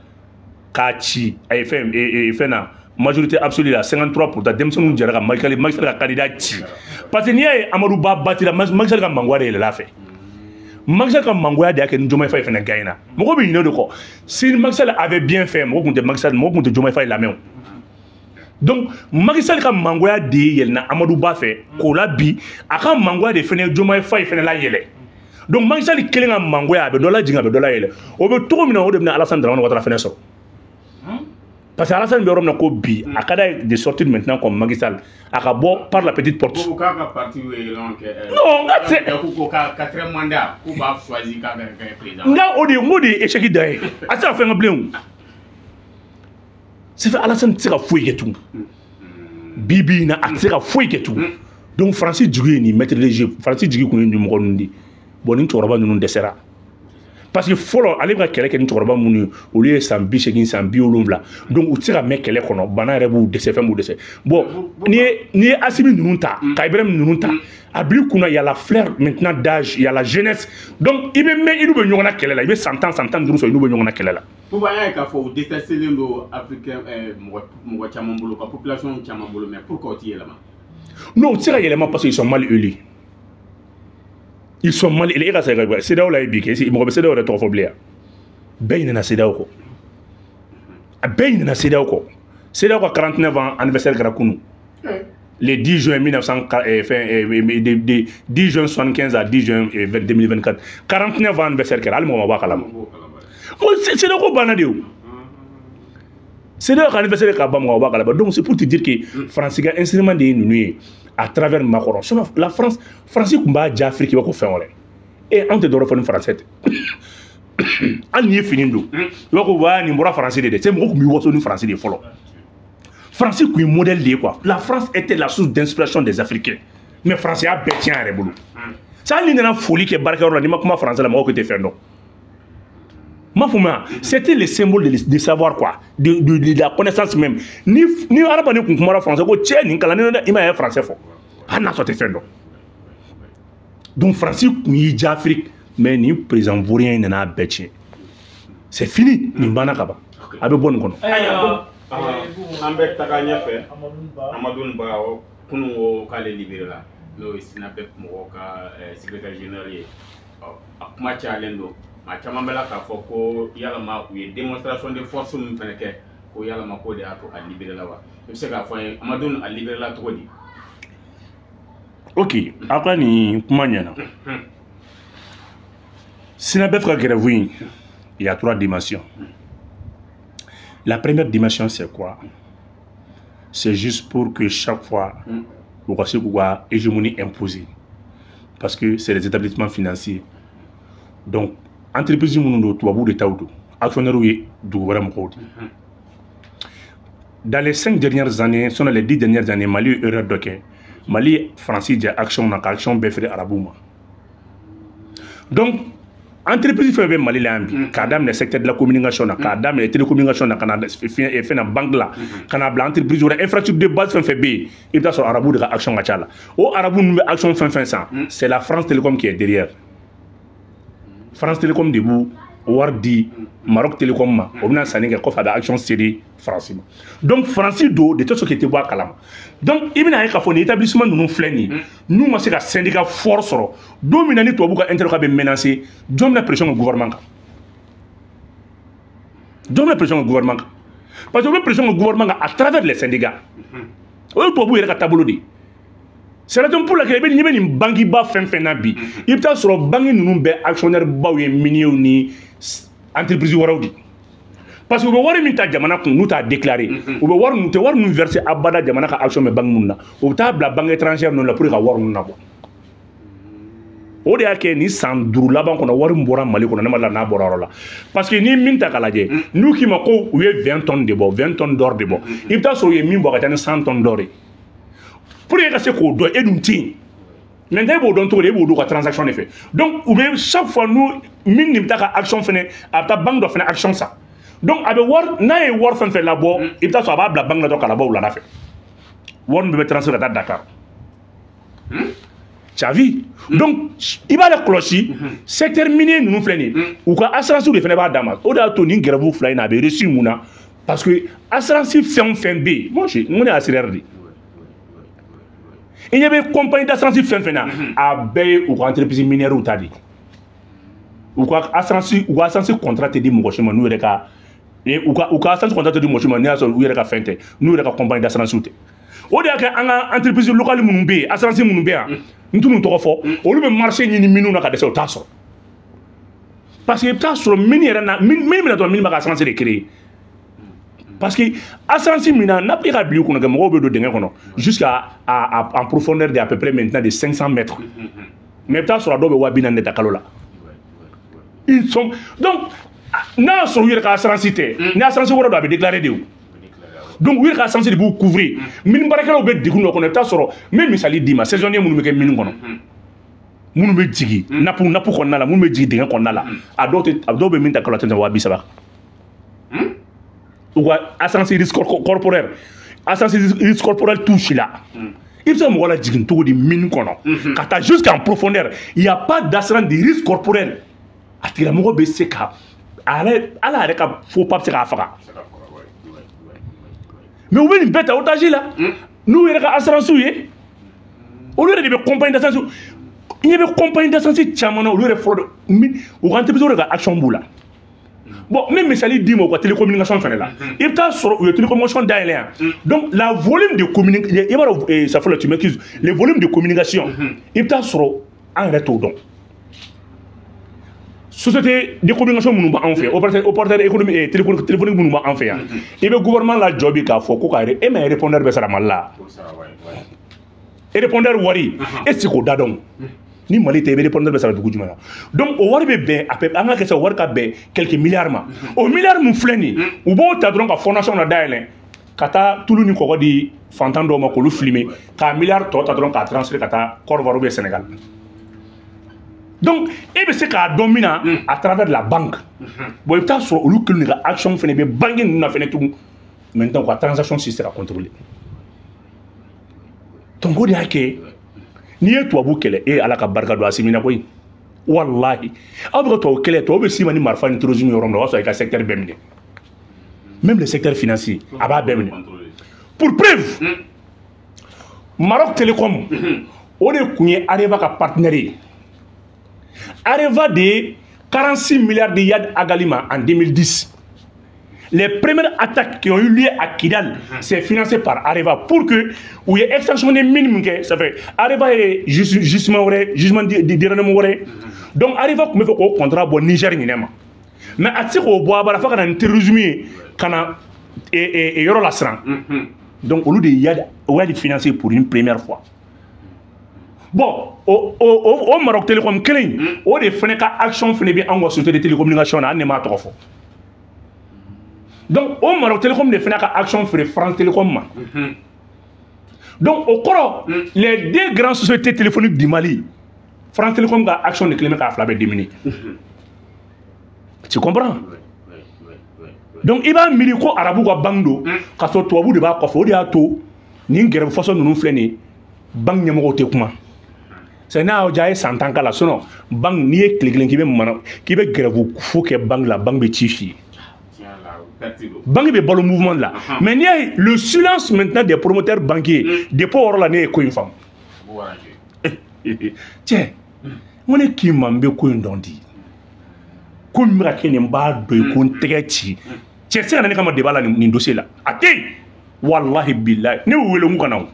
k'a ci a ye fɛn fɛn na majorité absolue la 53 pour denmisɛnninw jɛra ka Macky Sall ka candidat ci. Parce que n'i y'a ye Amadou Ba batira, Macky Sall ka mangoya de yɛlɛla fɛ. Macky Sall ka mangoya de y'a kɛ ni Diomaye Faye fɛnɛ gagné na. Mɔgɔw bɛ ɲinɛ o de kɔ. Si Macky Sall avait bien fait, mɔgɔ tun tɛ Macky Sall, mɔgɔ tun tɛ Diomaye Faye lamɛn o. Donc Macky Sall ka mangoya de yɛlɛnna Amadou Ba fɛ k'o la bi, a ka mangoya de fɛnɛ ye Diomaye Faye fɛnɛ layɛlɛ. Donc Macky Sall kelen ka mangoya, a bɛ dɔ lajigin, a bɛ dɔ layɛlɛ. O bɛ cogo min na, o de bɛna Alassane Dramane Ouattara fɛnɛ sɔrɔ. Parce que Alassane bɛ yɔrɔ min na ko bi, a ka d'a ye de sortir maintenant comme Macky Sall, a ka bɔ par la petite porte. Ko k'a ka parti ye yɛlɛma kɛ. Non, n ka tɛ. Ko ka quatrième mandat, k'u b'a choisi k'a ka kɛ président. Nka o de ye, n k'o de ye échec dan ye. A tɛ se ka fɛn kɛ bilen o. C'est fait, Alassane tɛ se ka foyi kɛ tugun. Bi bi in na, a tɛ se ka foyi kɛ tugun. Donc France jigi ye nin maître de jeu, France jigi kun ye nin mɔgɔ ninnu de ye. Bon, nin cɛkɔrɔba ninnu dɛsɛra. Parce que fɔlɔ ale bɛ ka kɛlɛ kɛ ni cɛkɔrɔba minnu ye, olu ye san 80, san 70, donc u tɛ se ka mɛn kɛlɛ kɔnɔ, bana yɛrɛ b'u dɛsɛ, fɛn b'u dɛsɛ. Bon, n'i ye Assimi ninnu ta, ka Ibrahim ninnu ta, a bil'i kunna, y a la fleur maintenant d'âge, y a la jeunesse. Donc i bɛ mɛn i n'u bɛ ɲɔgɔn na kɛlɛ la, i bɛ san 10, san 15 sɔrɔ i n'u bɛ ɲɔgɔn na kɛlɛ la. Buba, an y'a ye k'a fɔ u détesté don africain mɔgɔ caman bolo, ka population caman bolo, mais pourquoi o ti yɛlɛma? Non, u tɛ se ka yɛlɛma parce qu'ils sont mal élus. Ils sont mal élus. E ka se ka CEDEAO la ye bi kɛ, mɔgɔ bɛ CEDEAO yɛrɛ tɔgɔ fɔ bilen yan. Bɛɛ ɲinɛna CEDEAO kɔ. A bɛɛ ɲinɛna CEDEAO kɔ. CEDEAO ka 49 ans anniversaire kɛra kunun. Le 10 juin 1900, fin, 10 juin 75 à 10 juin 2024. 49 ans anniversaire kɛra, hali mɔgɔ ma bɔ a kalama. CEDEAO ko banna de o. CEDEAO ka anniversaire ka ban, mɔgɔ ma bɔ a kalama. Donc c'est pour te dire que France ka instrument de ye ninnu ye à travers Macron. Sinon la France, France tun b'a ja Afrique i b'a ko fɛn wɛrɛ. E anw tɛ dɔwɛrɛ fɔ ni français tɛ. Hali n'i ye fini don, i b'a ko wa nin bɔra France de dɛ. C'est mɔgɔ tun b'i waso ni France de ye fɔlɔ. France tun ye modèle de ye quoi. La France était la source d'inspiration des Africains. Mais France y'a bɛɛ tiɲɛ a yɛrɛ bolo. Ça, hali n'i nana foli kɛ baarakɛyɔrɔ la, n'i ma kuma français la, mɔgɔw ko tɛ fɛn dɔn. M'a faamuya, c'était le symbole de savoir quoi, de la connaissance même. Ni hadamaden kun kumara français ko cɛ nin kalannen don dɛ, i m'a ye français fɔ. Hali n'a sɔrɔ tɛ fɛn dɔn. Donc France kun y'i ja Afrique, mais nin président vaurien in nana a bɛɛ tiɲɛ. C'est fini, nin banna ka ban. A bɛ bɔ nin kɔnɔ. Ayiwa, an bɛ taga ɲɛfɛ. Amadou Ba, kunun ko k'ale libéré la, n'o ye SYNABEP mɔgɔw ka secrétaire général ye. A kuma cayalen don, maa caman bɛ la k'a fɔ ko yalama u ye démonstration de force min fana kɛ, ko yalama k'o de y'a to a libéré la wa? I bɛ se k'a fɔ an ye, Amadou, a libéré la cogo di? Ok, aw ka nin kuma ɲɛna. SYNABEF ka grève in, il y a trois dimensions. La première dimension, c'est quoi? C'est juste pour que chaque fois u ka se k'u ka hégémonie imposer, parce que c'est des établissements financiers. Donc entreprise minnu don, tubabuw de taw don, actionnaires ye dugu wɛrɛ mɔgɔw de. Dans les 5 dernières années, sinon les 10 dernières années, Mali ye erreur dɔ kɛ. Mali ye Faransi jɛ action na ka action bɛɛ feere arabuw ma. Donc entreprise fɛn bɛ Mali la yan bi, k'a daminɛ secteur de la communication na, k'a daminɛ télécommunication na, ka na fɛn na banque la, ka na bila entreprise wɛrɛ, infrastructure de base fɛn fɛn bɛ yen, i bɛ taa sɔrɔ arabuw de ka action ka ca la. O arabu ninnu bɛ action fɛn fɛn san, c'est la France Télécom qui est derrière. France Télécom de b'u wari di Maroc Télécom ma, o bɛna sanni kɛ kɔfɛ, a bɛ action céder Faransi ma. Donc Faransi don de telle sorte que tɛ bɔ a kalama. Donc i bɛna ye k'a fɔ nin établissement ninnu filɛ nin ye, n'u ma se ka syndicat fort sɔrɔ, don min na ni tubabu ka intérêt ka bɛ menacer, jɔn bɛna pression kɛ gouvernement kan? Jɔn bɛna pression kɛ gouvernement kan? Parce que u bɛ pression kɛ gouvernement kan à travers les syndicats. O ye tubabu yɛrɛ ka taabolo de ye. C'est la raison pour laquelle i bɛ ɲɛ bɛ nin banque ba fɛn fɛn na bi, i bɛ taa sɔrɔ banque ninnu bɛɛ actionnaire baw ye miniers ni entreprise wɛrɛw de, parce que u bɛ wari min ta jamana kun, n'u t'a déclaré, u bɛ wari ninnu tɛ wari ninnu verser abada jamana ka action bɛ banque minnu na, u bɛ taa bila banque étrangère ninnu la pour que ka wari ninnu nabɔ. O de y'a kɛ ni san 5 laban kɔnɔ, wari min bɔra Mali kɔnɔ, ne ma la n'a bɔra yɔrɔ la. Parce que ni min ta k'a lajɛ, n'u k'i ma ko u ye 20 tonnes de bɔ, 20 tonnes d'or de bɔ, i bɛ taa sɔrɔ u ye min bɔ a ka ca ni 100 tonnes d'or ye. Pour que e ka se k'o dɔn, e dun tɛ yen. Maintenant e b'o dɔn cogo di? E b'o dɔn u ka transaction de fɛ. Donc u bɛ chaque fois n'u min nin bɛ taa ka action fɛnɛ, a bɛ taa banque dɔ fɛnɛ action san. Donc a bɛ wari n'a ye wari fɛn fɛn labɔ, i bɛ taa sɔrɔ a b'a bila banque la dɔrɔn k'a labɔ wulada fɛ, wari min bɛɛ bɛ transfert ka taa Dakar. Tu as vu? Donc i b'ale kɔlɔsi, secteur minier ninnu filɛ nin ye, u ka assurance de fɛnɛ b'a d'a ma. O de y'a to nin grève fila in na, a bɛ réussi mun na? Parce que assurance fɛn o fɛn bɛ yen, moi je n ko ne ye assureur de ye. I ɲɛ bɛ compagnie d'assurance fɛn fɛn na, a bɛɛ ye u ka entreprise minière ta de ye. U ka assurance contrat tɛ di mɔgɔ si ma n'u yɛrɛ ka u ka assurance contrat tɛ di mɔgɔ si ma n'u y'a sɔrɔ u yɛrɛ ka fɛn tɛ, n'u yɛrɛ ka compagnie d'assurance tɛ. O de y'a kɛ an ka entreprise locale minnu bɛ yen, assurance minnu bɛ yan, n t'u tɔgɔ fɔ, olu bɛ marché ɲini minnu na ka dɛsɛ, u t'a sɔrɔ, parce que i bɛ taa sɔrɔ mine yɛrɛ na, mine bɛna dɔrɔn, mine b'a ka assurance de créer. Parce que assurance min na n'a e ka bila i kunna kɛ, mɔgɔw bɛ don dingɛ kɔnɔ jusqu'à en profondeur de à peu près maintenant de 500 mètres, mais i bɛ taa sɔrɔ a dɔw bɛ 40 000 de ta kalo la. Ils sont donc n'a y'a sɔrɔ u yɛrɛ ka assurance tɛ, ni assurance wɛrɛ don, a bɛ déclarer de. O donc u yɛrɛ ka assurance de b'u couvrir. Mine baarakɛlaw bɛ degun dɔ kɔnɔ, i bɛ taa sɔrɔ n bɛ misali d'i ma, saisonnier minnu bɛ kɛ mine kɔnɔ, minnu bɛ jigin nappe kɔnɔna la, minnu bɛ jigin dingɛ kɔnɔna la, a dɔw tɛ, a dɔw bɛ min ta kalo la tɛ tɛmɛ 30 000 kan. U ka assurance risque corporel, assurance risque corporel t'u si la. I bɛ se ka mɔgɔ lajigin cogo di mine kɔnɔ ka taa jusqu'en profondeur, il y a pas d'assurance de risque corporel? A tigilamɔgɔ bɛ se ka a yɛrɛ, ala yɛrɛ ka faux pas bɛ se k'a faga. Mais u bɛ nin bɛɛ ta otage la n'u yɛrɛ ka assurance ye. Olu yɛrɛ de bɛ compagnie d'assurance, i ɲɛ bɛ compagnie d'assurance caman na, olu yɛrɛ fɔlɔ de u ka entreprise de ka action b'u la. Bon, n bɛ misali d'i ma, u ka télécommunication fɛnɛ la, i bɛ taa sɔrɔ u ye télécommunication dayɛlɛ yan. Donc la volume de communication, i b'a dɔn, ça fait, tu m'excuses, le volume de communication, i bɛ taa sɔrɔ an yɛrɛ t'o dɔn. Société de communication minnu b'anw fɛ, opérateur économique téléphonique minnu b'an fɛ yan, i bɛ gouvernement la jɔ bi k'a fɔ ko ka e ma répondeur bɛ sara Mali la, répondeur wari e tɛ se k'o da dɔn. Ni Mali tɛ, i bɛ répondeur bɛ sara dugu jumɛn na? Donc o wari bɛ bɛn a peu, an ka kɛ sa, o wari ka bɛn quelques milliards ma. O milliards min filɛ nin ye, u b'o ta dɔrɔn ka fondation na dayɛlɛ ka taa tulu ni kɔgɔ di fantan dɔw ma k'olu filmer, k'a milliard tɔ ta dɔrɔn k'a transférer ka taa Côte d'Ivoire ou bien Sénégal. Donc e bɛ se k'a dɔn min na à travers la banque. Bon, i bɛ taa sɔrɔ olu kelen de ka action fana bɛ banque ninnu na fana tugun. Maintenant u ka transaction si tɛ se ka contrôler. Donc o de y'a kɛ n'i ye tubabu kɛlɛ, e ye Ala ka barika don Asimi na koyi. Walahi, aw bɛ ka tubabu kɛlɛ, tubabu bɛ s'i ma ni marifa ni terrorisme yɔrɔ min na, o b'a sɔrɔ i ka secteur bɛɛ minɛ, même le secteur financier, a b'a bɛɛ minɛ. Pour preuve, Maroc Télécom, o de tun ye Areva ka partenaire ye. Areva de ye 46 milliards de Iyad Ag Ghali ma en 2010. Les premières attaques qui ont eu lieu à Kidal, c'est financé par Areva pour que u ye extension de mine min kɛ, ça fait Areva ye gisement wɛrɛ, gisement d'uranium wɛrɛ. Donc Areva tun bɛ fɛ k'o contrat bɔ Niger ɲinɛ ma, mais a tɛ se k'o bɔ a bara fo ka na ni terrorisme ye ka na yɔrɔ lasiran. Donc olu de ye Iyad financé pour une première fois. Bon, o Maroc Télécom kelen in, o de fana ka action fana bɛ anw ka société de télécommunication na, hali ne m'a tɔgɔ fɔ. Donc o Maroc Télécom de fana ka action feere France Télécom ma. Donc o kɔrɔ, les deux grandes sociétés téléphoniques du Mali, France Télécom ka action de kelen bɛ k'a fila bɛɛ diminuer. Tu comprends? Donc i b'a miiri ko arabu ka banque don, k'a sɔrɔ tubabu de b'a kɔfɛ. O de y'a to nin grève façon ninnu filɛ nin ye, banque ɲɛmɔgɔw tɛ kuma. C'est n'a y'aw diya a ye san 10 k'a la. Sinon banque, n'i ye tile kelen k'i bɛ mana k'i bɛ grève fu kɛ banque la, banque bɛ ci f'i ye. Banque bɛ balo mouvement de la. Mais n'i y'a ye le silence maintenant des promoteurs banquiers, depuis o yɔrɔ la ne ye ko in faamu. Cɛ, n ko ne k'i ma n bɛ ko in dɔn di, ko min bɛ ka kɛ nin b'a dɔn i ko n tɛgɛ ci. Cɛ tɛ se ka na ne kama débat la nin dossier la, a tɛ yen, walahi bilahi. Ne y'u wele n k'u ka na o.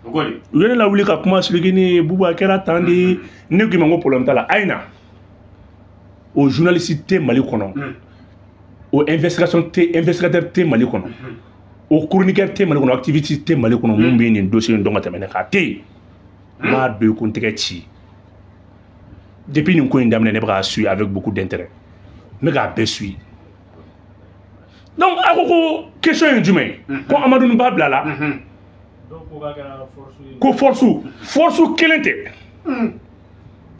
U ye ne lawuli ka kuma expliquer ne ye, Bubu a kɛra tan de. Ne k'i ma n ko problème t'a la, a ye na. O journaliste tɛ Mali kɔnɔ, o investigation tɛ, investigateur tɛ Mali kɔnɔ, o chroniqueur tɛ Mali kɔnɔ, activiste tɛ Mali kɔnɔ mun bɛ nin dossier in dɔn ka tɛmɛ ne kan, a tɛ yen. N b'a dɔn i ko n tɛgɛ ci. Depuis nin ko in daminɛ, ne bɛ k'a suivre avec beaucoup d'intérêt, n bɛ k'a bɛɛ suivre. Donc a ko ko question ye jumɛn ye? Ko Amadu Ba bila la. Ko force kelen tɛ. N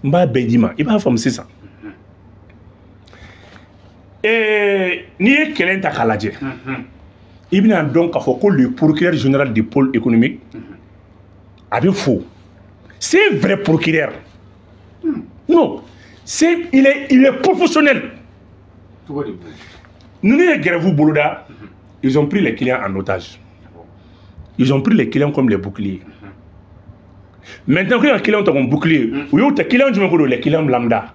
b'a bɛɛ d'i ma, i b'a faamu sisan. N'i ye kɛlɛ in ta k'a lajɛ, i bɛna dɔn k'a fɔ ko le procureur général du pôle économique a bɛ fo, c'est un vrai procureur. Non, c'est il est professionnel. Ninnu ye grève boloda, ils ont pris les clients en otage. Ils ont pris les clients comme les boucliers. Maintenant que les clients comme bouclier, u y'u ta client jumɛn ko don? Les clients lambda.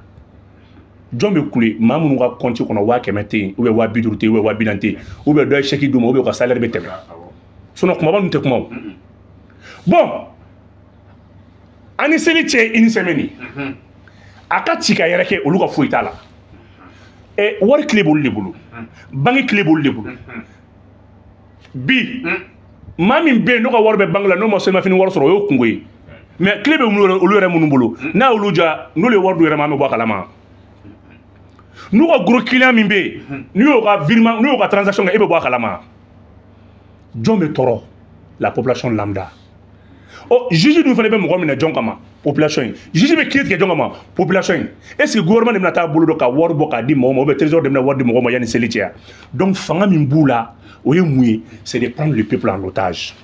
Jɔn bɛ kule? Maa minnu ka compte kɔnɔ 100 000 tɛ yen, ou bien 50 000 tɛ yen, ou bien 40 000 tɛ yen, ou bien dɔ ye chèque d'u ma, ou bien u ka salaire bɛ tɛmɛ. Sinon kumaba ninnu tɛ kuma o. Bon, an ni seli cɛ une semaine, a ka ci ka yɛrɛ kɛ, olu ka foyi t'a la. Ɛ, wari tile b'olu de bolo, banque tile b'olu de bolo. Bi maa min bɛ yen n'o ka wari bɛ banque la, n'o ma selimafini wari sɔrɔ, o y'o kungo ye. Mais tile bɛ olu yɛrɛ minnu bolo, n'a y'olu ja, n'olu ye wari d'u yɛrɛ ma, an bɛ bɔ a kalama. N'u ka gros client min bɛ yen, n'u y'o ka virement, n'u y'o ka transaction kɛ, e bɛ bɔ a kalama. Jɔn bɛ tɔɔrɔ? La population lambda. Ɔ, juge dun fana bɛ mɔgɔ minɛ jɔn kama? Population ye. Juge bɛ kiiri tigɛ jɔn kama? Population ye. Est ce que gouvernement de bɛna taa bolo dɔ ka wari bɔ k'a di mɔgɔw ma, ou bien trésor de bɛna wari di mɔgɔw ma yanni seli cɛ ya? Donc fanga min b'u la, o ye mun ye? C'est de prendre le peuple en otage.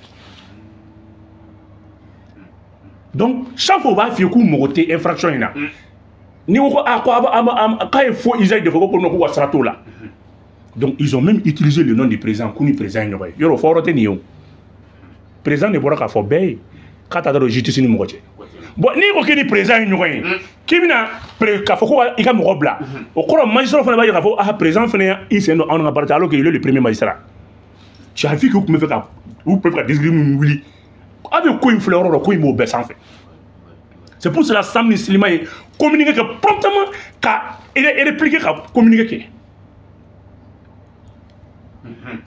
Donc chaque fois u b'a f'i ye k'u mago tɛ infraction in na, n'i ko a ko a k'a ye faux usage de fɔ, ko non, k'u ka sira t'o la. Donc ils ont même utilisé le nom du président, k'u ni président ye ɲɔgɔn ye. Yɔrɔ o fɔ yɔrɔ tɛ nin ye o. Président de bɔra k'a fɔ bɛɛ ye k'a t'a dɔn justice ni mɔgɔ cɛ. Bon, n'i ko k'i ni président ye ɲɔgɔn ye, k'i bɛna k'a fɔ ko i ka mɔgɔ bila, o kɔrɔ magistrat fana b'a jira k'a fɔ ah, président fana i sen don anw ka baara cɛ, alors qu'il est le premier magistrat. Tu as vu que u tun bɛ fɛ ka u tun bɛ fɛ ka discours min wuli, a bɛ ko in filɛ yɔrɔ dɔ, ko in b'o bɛɛ sanfɛ. C'est pour cela Sam ni Silima ye communiqué kɛ promptement, ka répliquer, ka communiqué kɛ.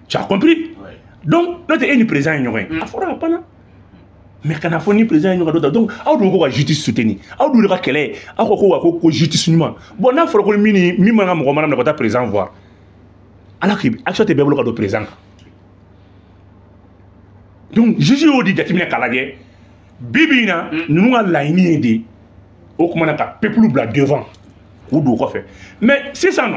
Tu as compris? Donc n'o tɛ e ni président ye ɲɔgɔn ye, a fɔra a banna. Mais kana fɔ ni président ye ɲɔgɔn dɔ ta. Donc aw dun ko ka justice soutenir, aw dun de ka kɛlɛ, aw ko ko ko justice ɲuman. Bon, n'a fɔra ko min ni min man ka mɔgɔ mana minɛ ka taa président voir, ala k'i action tɛ bɛɛ bolo ka don président kan. Donc juge y'o di jateminɛ k'a lajɛ bi bi in na, ninnu ka laɲini ye de o kuma na ka peuple bila devant k'u don o kɔfɛ. Mais sisan nɔ,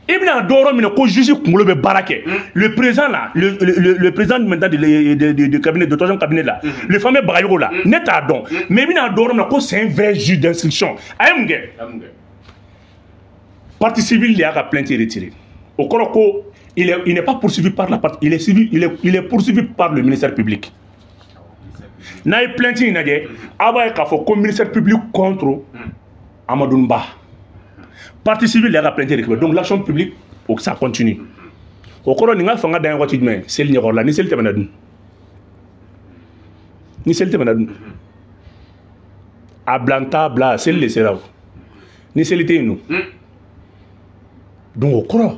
i bɛna dɔ yɔrɔ minɛ ko juge kunkolo bɛ baara kɛ. Le président là, le président maintenant de cabinet de troisième cabinet là, le fameux Bagayogo là, ne t'a dɔn, mais i bɛna dɔ yɔrɔ minɛ ko c'est un vrai juge d'instruction. A ye mun kɛ? Partie civile de y'a ka plainte retirée. O kɔrɔ ko il n'est pas poursuivi par la partie, il est suivi, il est poursuivi par le ministère public. N'a ye plainte in lajɛ, a b'a ye k'a fɔ ko ministère public contre Amadou Ba partie civile y'a ka plainte récupéré. Donc l'action publique, ça continue. O kɔrɔ, nin ka fanga dan ye waati jumɛn? Seli ɲɛkɔrɔ la. Ni seli tɛmɛna dun? Ni seli tɛmɛna dun? A bila, n t'a bila, seli de sera o. Ni seli tɛ yen nɔ. Donc o kɔrɔ,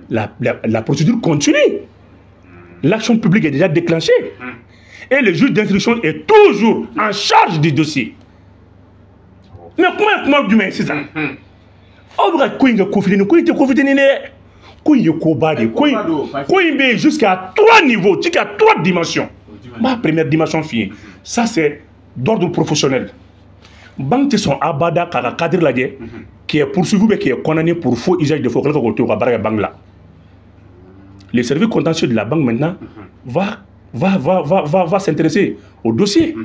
la procédure continue, l'action publique est déjà déclenchée et le juge d'instruction est toujours en charge du dossier. Mais kuma ye kuma jumɛn ye sisan? Aw bɛ ka ko in kɛ ko fitinin, ko in tɛ ko fitinin dɛ, ko in ye koba de ye. Ko in bɛ yen jusqu'à trois niveaux, jusqu'à trois dimensions. N b'a première dimension f'i ye, ça c'est d'ordre professionnel. Banque tɛ sɔn abada k'a ka cadre lajɛ qui est poursuivi ou bien qui est condamné pour faux usage de faux, k'o k'o to ka baara kɛ banque la. Le service contentieux de la banque maintenant va s'intéresser au dossier.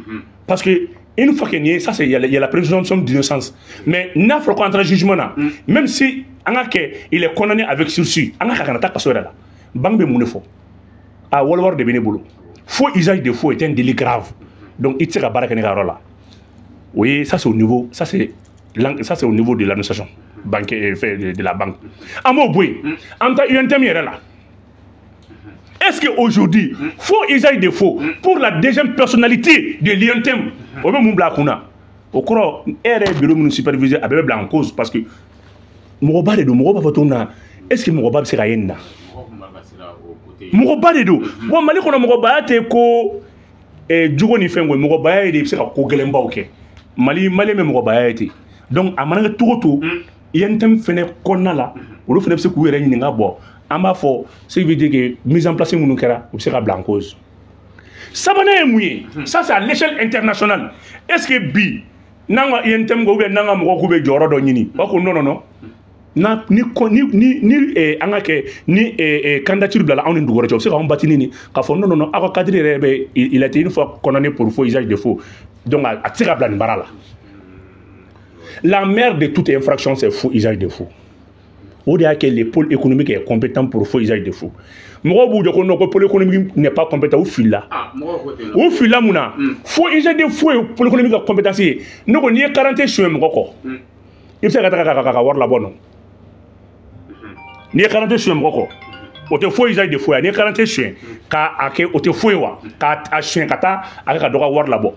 Parce que une fois qu'il y a ça, c'est il y a la présomption d'innocence. Mais n'a fɔra ko entre jugement na, même si an ka kɛ il est condamné avec sursis, an ka kana taa kaso yɛrɛ la, banque bɛ mun de fɔ? A wari de bɛ ne bolo. Faux usage de faux est un délit grave. Donc i tɛ se ka baara kɛ ne ka yɔrɔ la. O ye ça, c'est au niveau, ça c'est au niveau de l'administration bancaire de la banque. An b'o bɔ yen, an bɛ taa UNTM yɛrɛ la. Est-ce qu'aujourd'hui, faux usage de faux pour la deuxième personnalité de l'UNTM, o bɛ mun bila a kun na? O kɔrɔ, e yɛrɛ ye bureau minnu superviser, a bɛɛ bɛ bila en cause parce que mɔgɔba de don. Mɔgɔw b'a fɔ cogo min na, est-ce que mɔgɔba bɛ se ka ye nin na? Mɔgɔba de don. Bon, Mali kɔnɔ, mɔgɔbaya tɛ ko jogo ni fɛn ko ye. Mɔgɔbaya ye de, i bɛ se ka ko gɛlɛnbaw kɛ. Mali, Malien bɛ mɔgɔbaya ye ten. Donc a mana kɛ cogo o cogo, UNTM fɛnɛ kɔnɔna la, olu fɛnɛ bɛ se k'u yɛrɛ ɲininka. Bɔ an b'a fɔ, ce qui veut dire que mise en place minnu kɛra, u bɛ se ka bila en cause. Sabanan ye mun ye? Ça c'est à l'échelle internationale. Est-ce que bi n'an ka UNTM ko ou bien n'an ka mɔgɔw k'u bɛ jɔyɔrɔ dɔ ɲini, u b'a fɔ non, non, non, na ni ni ni ni an ka kɛ ni candidature bilala anw ni dugu wɛrɛ cɛ, u bɛ se k'anw batini ni k'a fɔ non, non, non, aw ka cadre yɛrɛ bɛ, il a été une fois condamné pour faux usage de faux, donc a tɛ se ka bila nin baara la. La mère de toute infraction, c'est faux usage de faux. O de y'a kɛ le pôle économique est compétent pour faux usage de faux. Mɔgɔw b'u jɔ ko non, ko pôle économique n'est pas compétent. U filila, u filila. Mun na faux usage de faux ye pôle économique ka compétence ye? Ne ko n'i ye 40 suɲɛ mɔgɔ kɔ, i bɛ se ka taga ka wari labɔ? Non. N'i ye 40 suɲɛ mɔgɔ kɔ, o tɛ faux usage de faux ye. N'i ye 40 suɲɛ k'a kɛ, o tɛ faux ye wa? K'a suɲɛ ka taa a kɛ ka dɔ ka wari labɔ.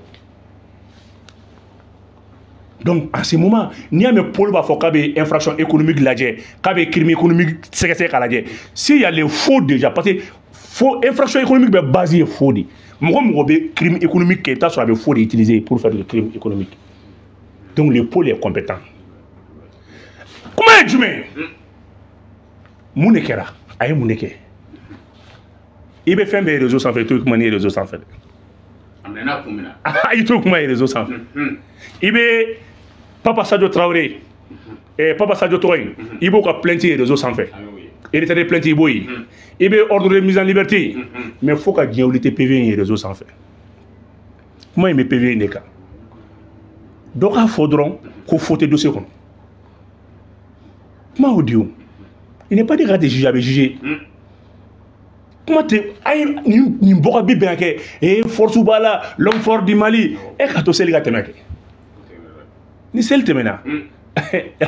Donc en ce moment, n'i y'a mɛn pôle b'a fɔ k'a bɛ infraction économique lajɛ, k'a bɛ crime économique sɛgɛsɛgɛ k'a lajɛ, s'il y a les faux déjà, parce que faux, infraction économique bɛ base ye faux de. Mɔgɔ mɔgɔ bɛ crime économique kɛ, i bɛ taa sɔrɔ a bɛ faux de utiliser pour faire le crime économique. Donc le pôle est compétent. Kuma ye jumɛn ye? Mun de kɛra? A ye mun de kɛ? I bɛ fɛn bɛɛ ye réseau sanfɛ, i t'o kuma ni ye réseau sanfɛ dɛ. A minɛna kun min na. I t'o kuma ye réseau sanfɛ. I bɛ Papa Sadio Traoré, Papa Sadio tɔgɔ in, i b'o ka plainte ye réseau sanfɛ, retrait de plainte, i b'o ye. I bɛ ordre de mise en liberté ye, mais fo ka diɲɛ wuli tɛ PV in ye réseau sanfɛ. Kuma in bɛ PV in de kan. Dɔ k'a fɔ dɔrɔn ko faux tɛ dossier kɔnɔ. Kuma y'o di o. Il n'est pas dit k'a tɛ juger, a bɛ juger. Kuma tɛ a ye nin bɔ ka bi bɛn kɛ force b'a la, l'homme fort du Mali. E ka to seli ka tɛmɛ kɛ. Ni seli tɛmɛna,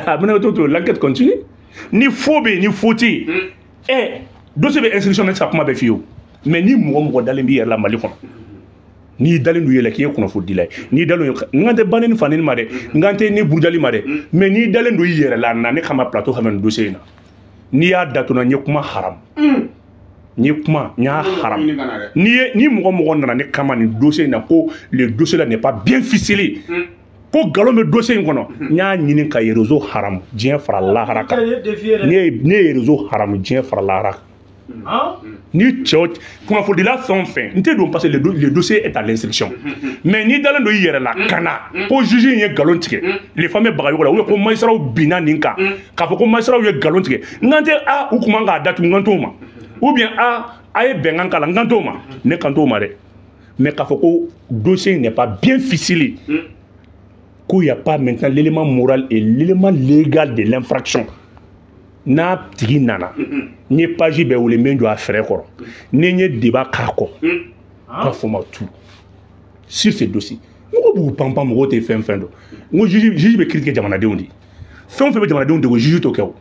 a bɛna to l'enquête continue. Ni faux bɛ yen, ni faux tɛ yen, dossier bɛ instruction na, tɛ se ka kuma bɛɛ f'i ye o. Mais ni mɔgɔ mɔgɔ dalen b'i yɛrɛ la Mali kɔnɔ, n'i dalen don i yɛrɛ la k'i ye kunnafonidila ye, n'i dalen don, n kan tɛ banni ni faneni ma dɛ, n kan tɛ ni burujali ma dɛ, mais n'i dalen don i yɛrɛ la, na ne kama plateau kan nin dossier in na. N'i y'a datuna, n ye kuma haram, n ye kuma, n y'a haram. N'i ye, ni mɔgɔ mɔgɔ nana ne kama nin dossier in na ko le dossier là n'est pas bien ficelé, ko nkalon bɛ dossier in kɔnɔ, n y'a ɲini ka réseau haram, diɲɛ fara lahara kan. Ne ye réseau haram, diɲɛ fara lahara kan. Ni cɛw kunnafonidila fɛn o fɛn, n tɛ don parce que le dossier est à l'instruction, mais n'i dalen don i yɛrɛ la ka na ko juge in ye nkalon tigɛ, les fameux Bagayogo la, ou bien ko magistrat binna nin kan, k'a fɔ ko magistrat ye nkalon tigɛ, n kan tɛ a u kun man k'a datugu, n kan t'o ma, ou bien a ye bɛnkan k'a la, n kan t'o ma, ne kan t'o ma dɛ. Mais k'a fɔ ko dossier n'est pas bien ficelé, qu'il n'y a pas maintenant l'élément moral et l'élément légal de l'infraction, n'a tigi nana, n ye page bɛɛ wele, n bɛ n jɔ a fɛrɛ kɔrɔ, ni n ye débat k'a kɔ, k'a fɔ ma tout sur ce dossier. Mɔgɔw b'u pan pan, mɔgɔw tɛ fɛn fɛn dɔn. N ko juge bɛ critiquer jamanadenw de. Fɛn o fɛn bɛ jamanadenw degun, juge t'o kɛ o.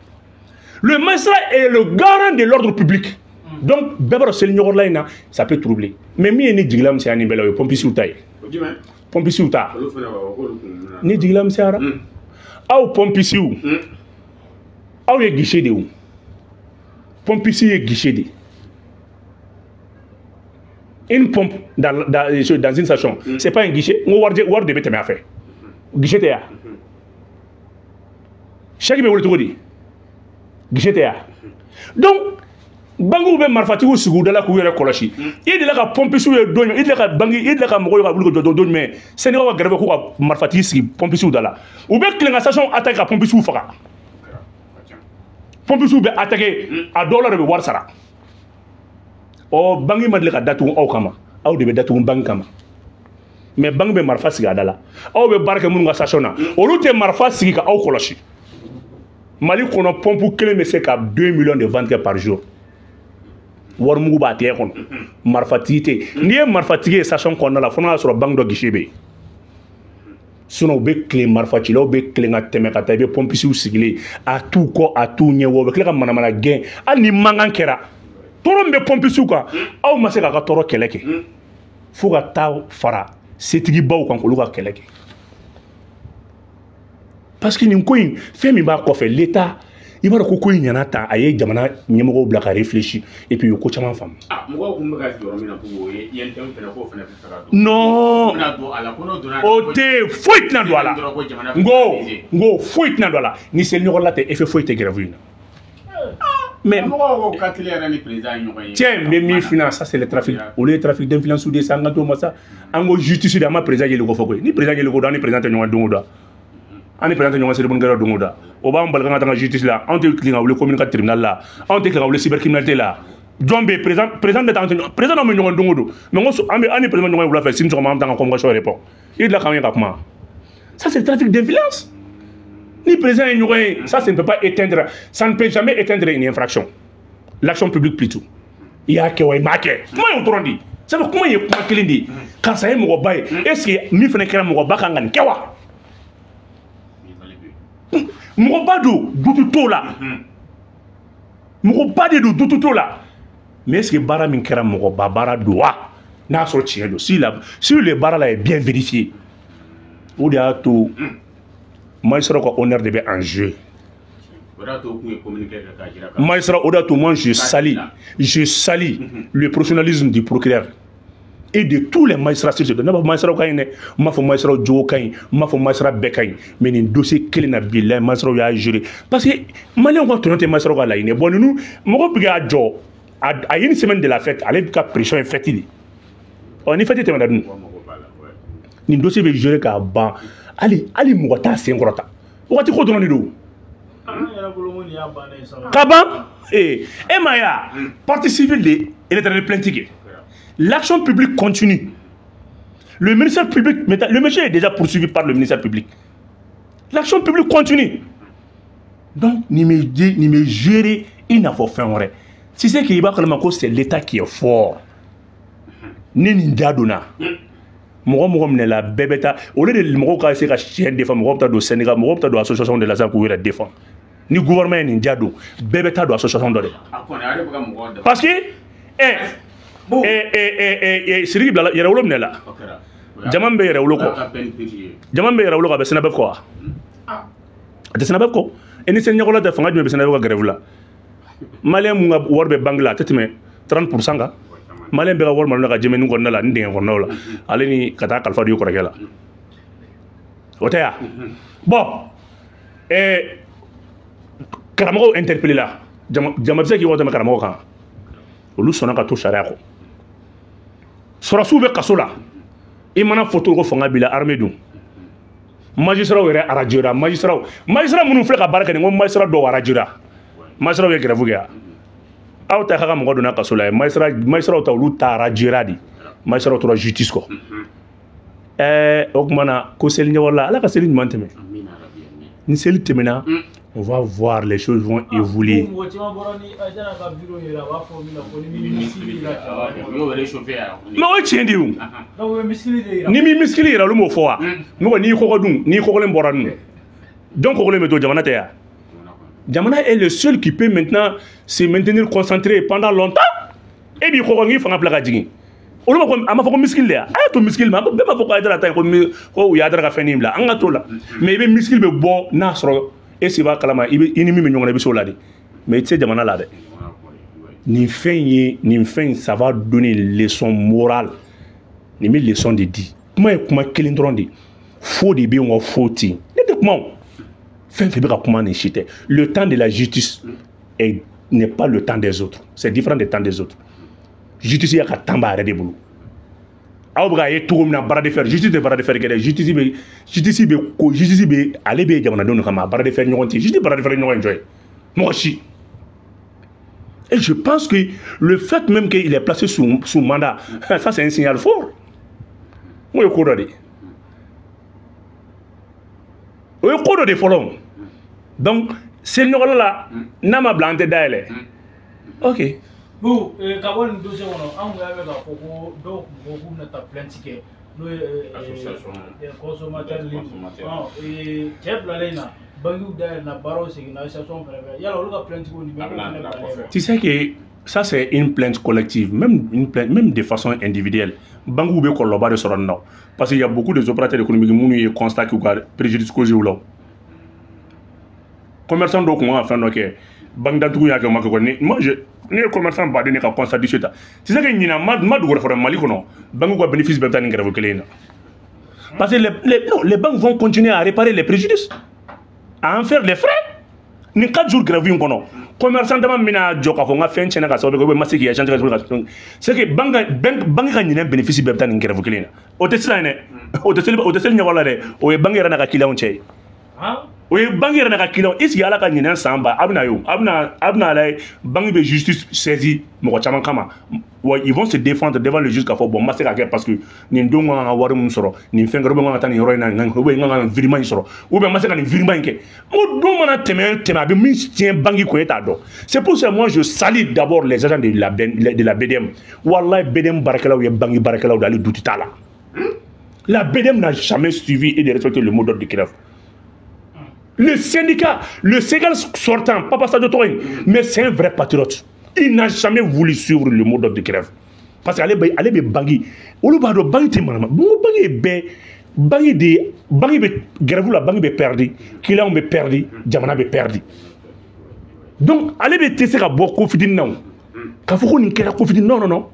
Le magistrat est le garant de l'ordre public. Donc bɛɛ b'a dɔn seli ɲɔgɔnla in na, ça peut troubler. Mais min ye ne jigila misɛnya nin bɛɛ la, o ye pompisiw ta ye. Pompisiw ta ni jigila misɛnyara. Aw pompisiw, aw ye guichet de ye o. Pompisi ye guichet de ye. Une pompe dans une station, c'est pas un guichet. N ko wari de bɛ tɛmɛ a fɛ. Guichet tɛ yan. Chèque bɛ wele cogo di? Guichet tɛ yan. Donc banques bɛ marifatigiw sigi u da la k'u yɛrɛ kɔlɔsi. I delila ka pompisiw ye don jumɛn? I delila ka banque, i delila ka mɔgɔw ye ka wuli ka jɔ don jumɛn? Syndicat ka grève k'u ka marifatigi sigi pompisiw da la. U bɛ tilen ka station attaquer ka pompisiw faga. Pompisiw bɛ attaquer, a dɔw la de bɛ wari sara. Ɔ, banque ma deli ka datugu aw kama, aw de bɛ datugu banque kama. Mais banque bɛ marifa sigi a da la. Aw bɛ baara kɛ minnu ka station na, olu tɛ marifa sigi ka aw kɔlɔsi. Mali kɔnɔ, pompe kelen bɛ se ka 2 millions de ventes kɛ par jour. Warimugu b'a tɛgɛ kɔnɔ, marifatigi tɛ yen. N'i ye marifatigi ye station kɔnɔna la, fo n'a y'a sɔrɔ banque dɔ guichet bɛ yen. Sinon u bɛ tilen, marifacilaw bɛ tilen ka tɛmɛ ka taa, i bɛ pompisiw sigilen, a t'u kɔ, a t'u ɲɛ wa, u bɛ tila ka manamana gɛn. Hali ni mankan kɛra, tɔɔrɔ min bɛ pompisiw kan, aw ma se k'a ka tɔɔrɔ kɛlɛ kɛ, fo ka taa fara setigibaw kan k'olu ka kɛlɛ kɛ. Parce que nin ko in, fɛn min b'a kɔfɛ, l'État, i b'a dɔn ko ko in ɲɛna tan, a ye jamana ɲɛmɔgɔw bila ka réfléchir et puis u ye ko caman faamu. Ah, mɔgɔw kun bɛ ka jɔrɔ min na k'o ye UNTM fɛnɛ, k'o fɛnɛ bɛ fɛ ka don. Non, bɛna don a la, ko n'o donna. O tɛ, foyi tɛna don a la. N ko foyi tɛna don a la. Ni seli ɲɔgɔn la tɛ, effet foyi tɛ grève in na. Mais mɔgɔw ko ka teli yɛrɛ ni président ye ɲɔgɔn ye. Cɛ, n bɛ min f'i ɲɛna, ça c'est le trafic. Olu ye trafic d'influence de ye sa, an ka t'o ma sa. An ko justice de, an ma président yeli ko fɔ koyi. Ni président yeli ko don, an ni président tɛ ɲɔgɔn don o don. An ni président tɛ ɲɔgɔn cérémonie don o don. O b'an bali kan ka taa justice la. Anw tɛ tilen ka wuli commune ka tribunal la. Anw tɛ tilen ka wuli cybercriminalité la. Jɔn bɛ yen? Président tɛ taa, an tɛ président n'anw bɛ ɲɔgɔn don o don. Mais n ko an bɛ, an ni président ɲɔgɔn ye wula fɛ, sini sɔgɔma an bɛ taa an ka convocation répond. I delila k'an ye ka kuma. Ça c'est le trafic d'influence. Ni président ye ɲɔgɔn ye, ça ne peut pas éteindre, ça ne peut jamais éteindre une infraction. L'action publique plutôt. I y'a kɛ wa, i m'a kɛ. Kuma y'o dɔrɔn de ye. Ça fait kuma ye kuma kelen de ye. Karisa ye mɔgɔba ye. Est ce que min fana kɛra, mɔgɔba kan ka nin kɛ wa? Mɔgɔba don, doute t'o la. Mɔgɔba de don, doute t'o la. Mais est ce que baara min kɛra, mɔgɔba baara don wa? N'a sɔrɔ tiɲɛ don. Si le baara la est bien vérifié, o de y'a to magistrat ka honneur de bɛ en jeu. Magistrat, o de y'a to moi je salue le professionnalisme du procureur et de tous les magistrats sur ce dossier. Ne b'a fɔ magistrat ka ɲi dɛ, n m'a fɔ magistrat jogo ka ɲi, n m'a fɔ magistrat bɛɛ ka ɲi, mais nin dossier kelen na, bilahi, magistrat y'a géré, parce que maliyɛnw ka tɔɲɔ tɛ magistrat ka laɲini. Bon, ninnu mɔgɔ bɛ k'a jɔ à une semaine de la fête, ale bɛ ka pression ye fête de. Ɔ, ni fête tɛmɛna dun, nin dossier bɛ gérer k'a ban, hali mɔgɔ t'a sen kɔrɔta. Wagati ko dɔrɔn de don. Ka ban. Ee, e ma ye a partie civile de retrait de plainte kɛ. L'action publique continue. Le ministère public, le monsieur est déjà poursuivi par le ministère public. L'action publique continue. Donc, ni me gérer, il n'a pas fait un. Si c'est qu'il va, c'est l'État qui est fort. Ni nin da donna mɔgɔ mɔgɔ minɛ la, bɛɛ bɛ taa. Au lieu de mɔgɔw ka se ka tiɲɛ défend, mɔgɔw bɛ taa don syndicat, mɔgɔw bɛ taa don association de la sisan k'u yɛrɛ défend. Ni gouvernement ye nin ja don, bɛɛ bɛ taa don association dɔ de la, parce que Sidiki bilala Yɛrɛwolo minɛ la. Jama min bɛ Yɛrɛwolo kɔ, jama min bɛ Yɛrɛwolo kɔ, a bɛ SYNABEF kɔ wa? A tɛ SYNABEF kɔ. E ni seli ɲɛkɔla tɛ, fanga jumɛn bɛ SYNABEF ka grève la? Maliyɛn mun ka wari bɛ banque la, a tɛ tɛmɛ 30% kan. Maliyɛn bɛɛ ka wari maralen ka jɛmɛni kɔnɔna la ni dingɛ kɔnɔnaw la, ale ni ka taa kalifa don i kɔrɔkɛ la, o tɛ ya. Bon, karamɔgɔw interpellé la. Jama bɛ se k'i tɛmɛ karamɔgɔ kan, olu sɔnna ka to sariya kɔ. Sɔrɔsiw bɛ kaso la, i mana fɔ cogo ko fanga b'i la, armée dun. Magistrat yɛrɛ radiera. Magistrat minnu filɛ ka baara kɛ nin ko, magistrat dɔw radiera. Magistrat ye grève kɛ yan, aw ta ka mɔgɔ donna kaso la ye. Magistrat ta, olu ta radiera de. Magistrat tora justice kɔ. O tuma na ko seli ɲɛwala la, Ala ka seli ɲuman tɛmɛ. Ni seli tɛmɛna, on va voir, les choses vont évoluer. Mais o ye tiɲɛ de ye o. Ni m'i misikili yira, olu m'o fɔ wa? Mɔgɔ n'i kɔgɔ dun, n'i kɔgɔlen bɔra dun. Jɔn kɔkɔlen bɛ to jamana tɛ yan. Jamana est le seul qui peut maintenant se maintenir concentré pendant longtemps. E b'i kɔkɔ k'i fanga bila ka jigin. Olu ma ko a ma fɔ ko miskil de ya. A y'a to miskil ma, bɛɛ b'a fɔ ko Hayidara ta ye ko u ye Hayidara ka fɛn nin bila. An ka t'o la. Mais i bɛ miskil bɛ bɔ n'a sɔrɔ e si b'a kalama, i bɛ i ni min bɛ ɲɔgɔn na i bɛ s'o la de. Mais i tɛ se jamana la dɛ. Nin fɛn ye nin fɛn ça va donner une leçon morale. Nin bɛ leçon de di. Kuma ye kuma kelen dɔrɔn de. Faux de bɛ yen wa faux tɛ yen. Ne tɛ kuma o. Fɛn fɛn bɛ ka kuma nin si tɛ. Le temps de la justice n'est pas le temps des autres. C'est différent des temps des autres. Justice y'a ka temps b'a yɛrɛ de bolo. Aw bɛ k'a ye cogo min na bras de fer, justice tɛ bras de fer kɛ dɛ. Justice bɛ ale bɛ jamanadenw de kama, bras de fer ɲɔgɔn tɛ. Justice bras de fer ɲɔgɔn ye jɔn ye? Mɔgɔ si. Et je pense que le fait même qu'il est placé sous mandat, ça c'est un signal fort. O ye ko dɔ de ye. O ye ko dɔ de fɔlɔ. Donc seliɲɔgɔn la n'a ma bila an tɛ dayɛlɛ. Ok. Bon, ka bɔ nin dossier kɔnɔ, an kun y'a mɛn k'a fɔ ko dɔw kun ko k'u bɛna taa plainte kɛ n'o ye consommateur libre. Cɛ bilalen in na, banques dayɛlɛnna, baaraw seginna, association fɛnɛ fɛ. Yala olu ka plainte ko nin bɛ k'o fɛnɛ bilalen ye. Tu sais que ça c'est une plainte collective, même une plainte, même de façon individuelle. Banques bɛ kɔlɔlɔba de sɔrɔ nin na. Parce qu'il y a beaucoup des opérateurs économiques minnu ye constat k'u ka préjudice causé u la. Commerçant dɔw kun kan ka fɛn dɔ kɛ, banque datugu y'a kɛ o ma kɛ kɔni. Moi je ne ye commerçant baden de ka constat du ta. Tu sais que ɲinan ma dugu wɛrɛ fɔlɔ Mali kɔnɔ, banque ka bénéfice bɛɛ bɛ taa nin grève kelen in na. Parce que les banques vont continuer à réparer les préjudices, à en faire les frais. Nin 4 jours grève in kɔnɔ, commerçant dama bɛna jɔ k'a fɔ n ka fɛn tiɲɛna ka sababu kɛ ou bien ma se k'i échanger ka c'est que banque ka ɲinɛ bénéfice bɛɛ bɛ taa nin grève kelen in na. O tɛ sisan dɛ, o tɛ seli ɲɔgɔn la dɛ, o ye banque yɛrɛ n'a ka client cɛ ye. O ye banque yɛrɛ n'a ka client. Est-ce que ala ka ɲinɛ san ba a bɛna ye o, a bɛna lajɛ banque bɛ justice saisi mɔgɔ caman kama. Wa ils vont se défendre devant le juge k'a fɔ bon n ma se ka kɛ parce que nin don kan ka wari min sɔrɔ nin fɛn kɛra, ou bien n kan ka taa nin yɔrɔ in na, ou bien n kan ka nin virement in sɔrɔ, ou bien n ma se ka nin virement in kɛ. N ko don mana tɛmɛ a bɛ min tiɲɛ banque kun e t'a dɔn. C'est pour ça moi je salue d'abord les agents de la BDM. Wallahi BDM baarakɛlaw ye banque baarakɛlaw de, hali duti t'a la. La BDM n'a jamais suivi et de respecter le mot d'ordre de grève. Le syndicat sortant, Papa Sadio Touré, mais c'est un vrai patriote. Il n'a jamais voulu suivre le mot d'ordre de grève. Parce qu'elle est bangi. Olu b'a dɔn bangi tɛ manama. Bon, bangi bɛ bangi de bangi bɛ grève la, bangi bɛ perdu, client bɛ perdu, jamana bɛ perdu. Donc ale bɛ tɛ se ka bɔ ko fitinin na o. K'a fɔ ko nin kɛra ko fitinin, non non non.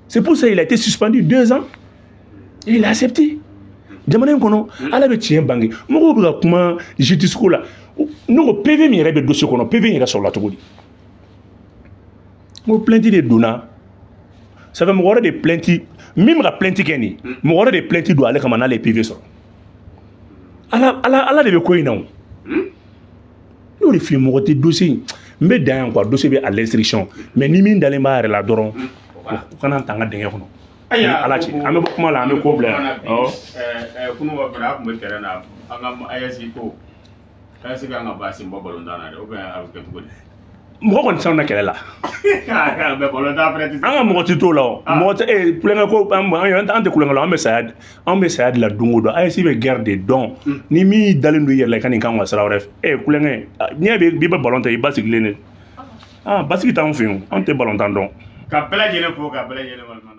C'est pour ça qu'il a été suspendu 2 ans. Et il a accepté. Jamana in kɔnɔ ala bɛ tiɲɛ bange. Mɔgɔw bɛ ka kuma justice ko la. Ne ko PV min yɛrɛ bɛ dossier kɔnɔ, PV in yɛrɛ sɔrɔla cogo di? N ko plainte de donna. Ça fait mɔgɔ wɛrɛ de plainte, min bɛ ka plainte kɛ nin, mɔgɔ wɛrɛ de plainte don ale kama n'ale ye PV sɔrɔ. Ala ala ala de bɛ ko in na o. N'o de f'i ye mɔgɔ tɛ dossier in. N bɛ dan yan quoi, dossier bɛ à l'instruction. Mais ni min dalen b'a yɛrɛ la dɔrɔn, o kana ta an ka dingɛ kɔnɔ. Ala ci an bɛ bɔ kuma la, an bɛ ko bila yan. Kunu wa fana a tun bɛ terrain na, an ka AES ko AES kan ka baasi bɔ balontan na dɛ, ou bien a bɛ kɛ cogo di? Mɔgɔ kɔni tɛ anw na kɛlɛ la. Mais balontan fɛnɛ tɛ se. An ka mɔgɔ tɛ t'o la o. Mɔgɔ tɛ kulonkɛ ko an tɛ kulonkɛ la, an bɛ saya de la don o don. AES bɛ guerre de dɔn. Ni min dalen don i yɛrɛ la i ka nin kan ka sira wɛrɛ fɛ. Kulonkɛ n'i y'a ye i bɛ balon ta i basigilen de. Basigi t'anw fɛ yen, anw tɛ balontan dɔn. Ka bɛɛ lajɛlen fo, ka bɛɛ lajɛlen waleɲuman.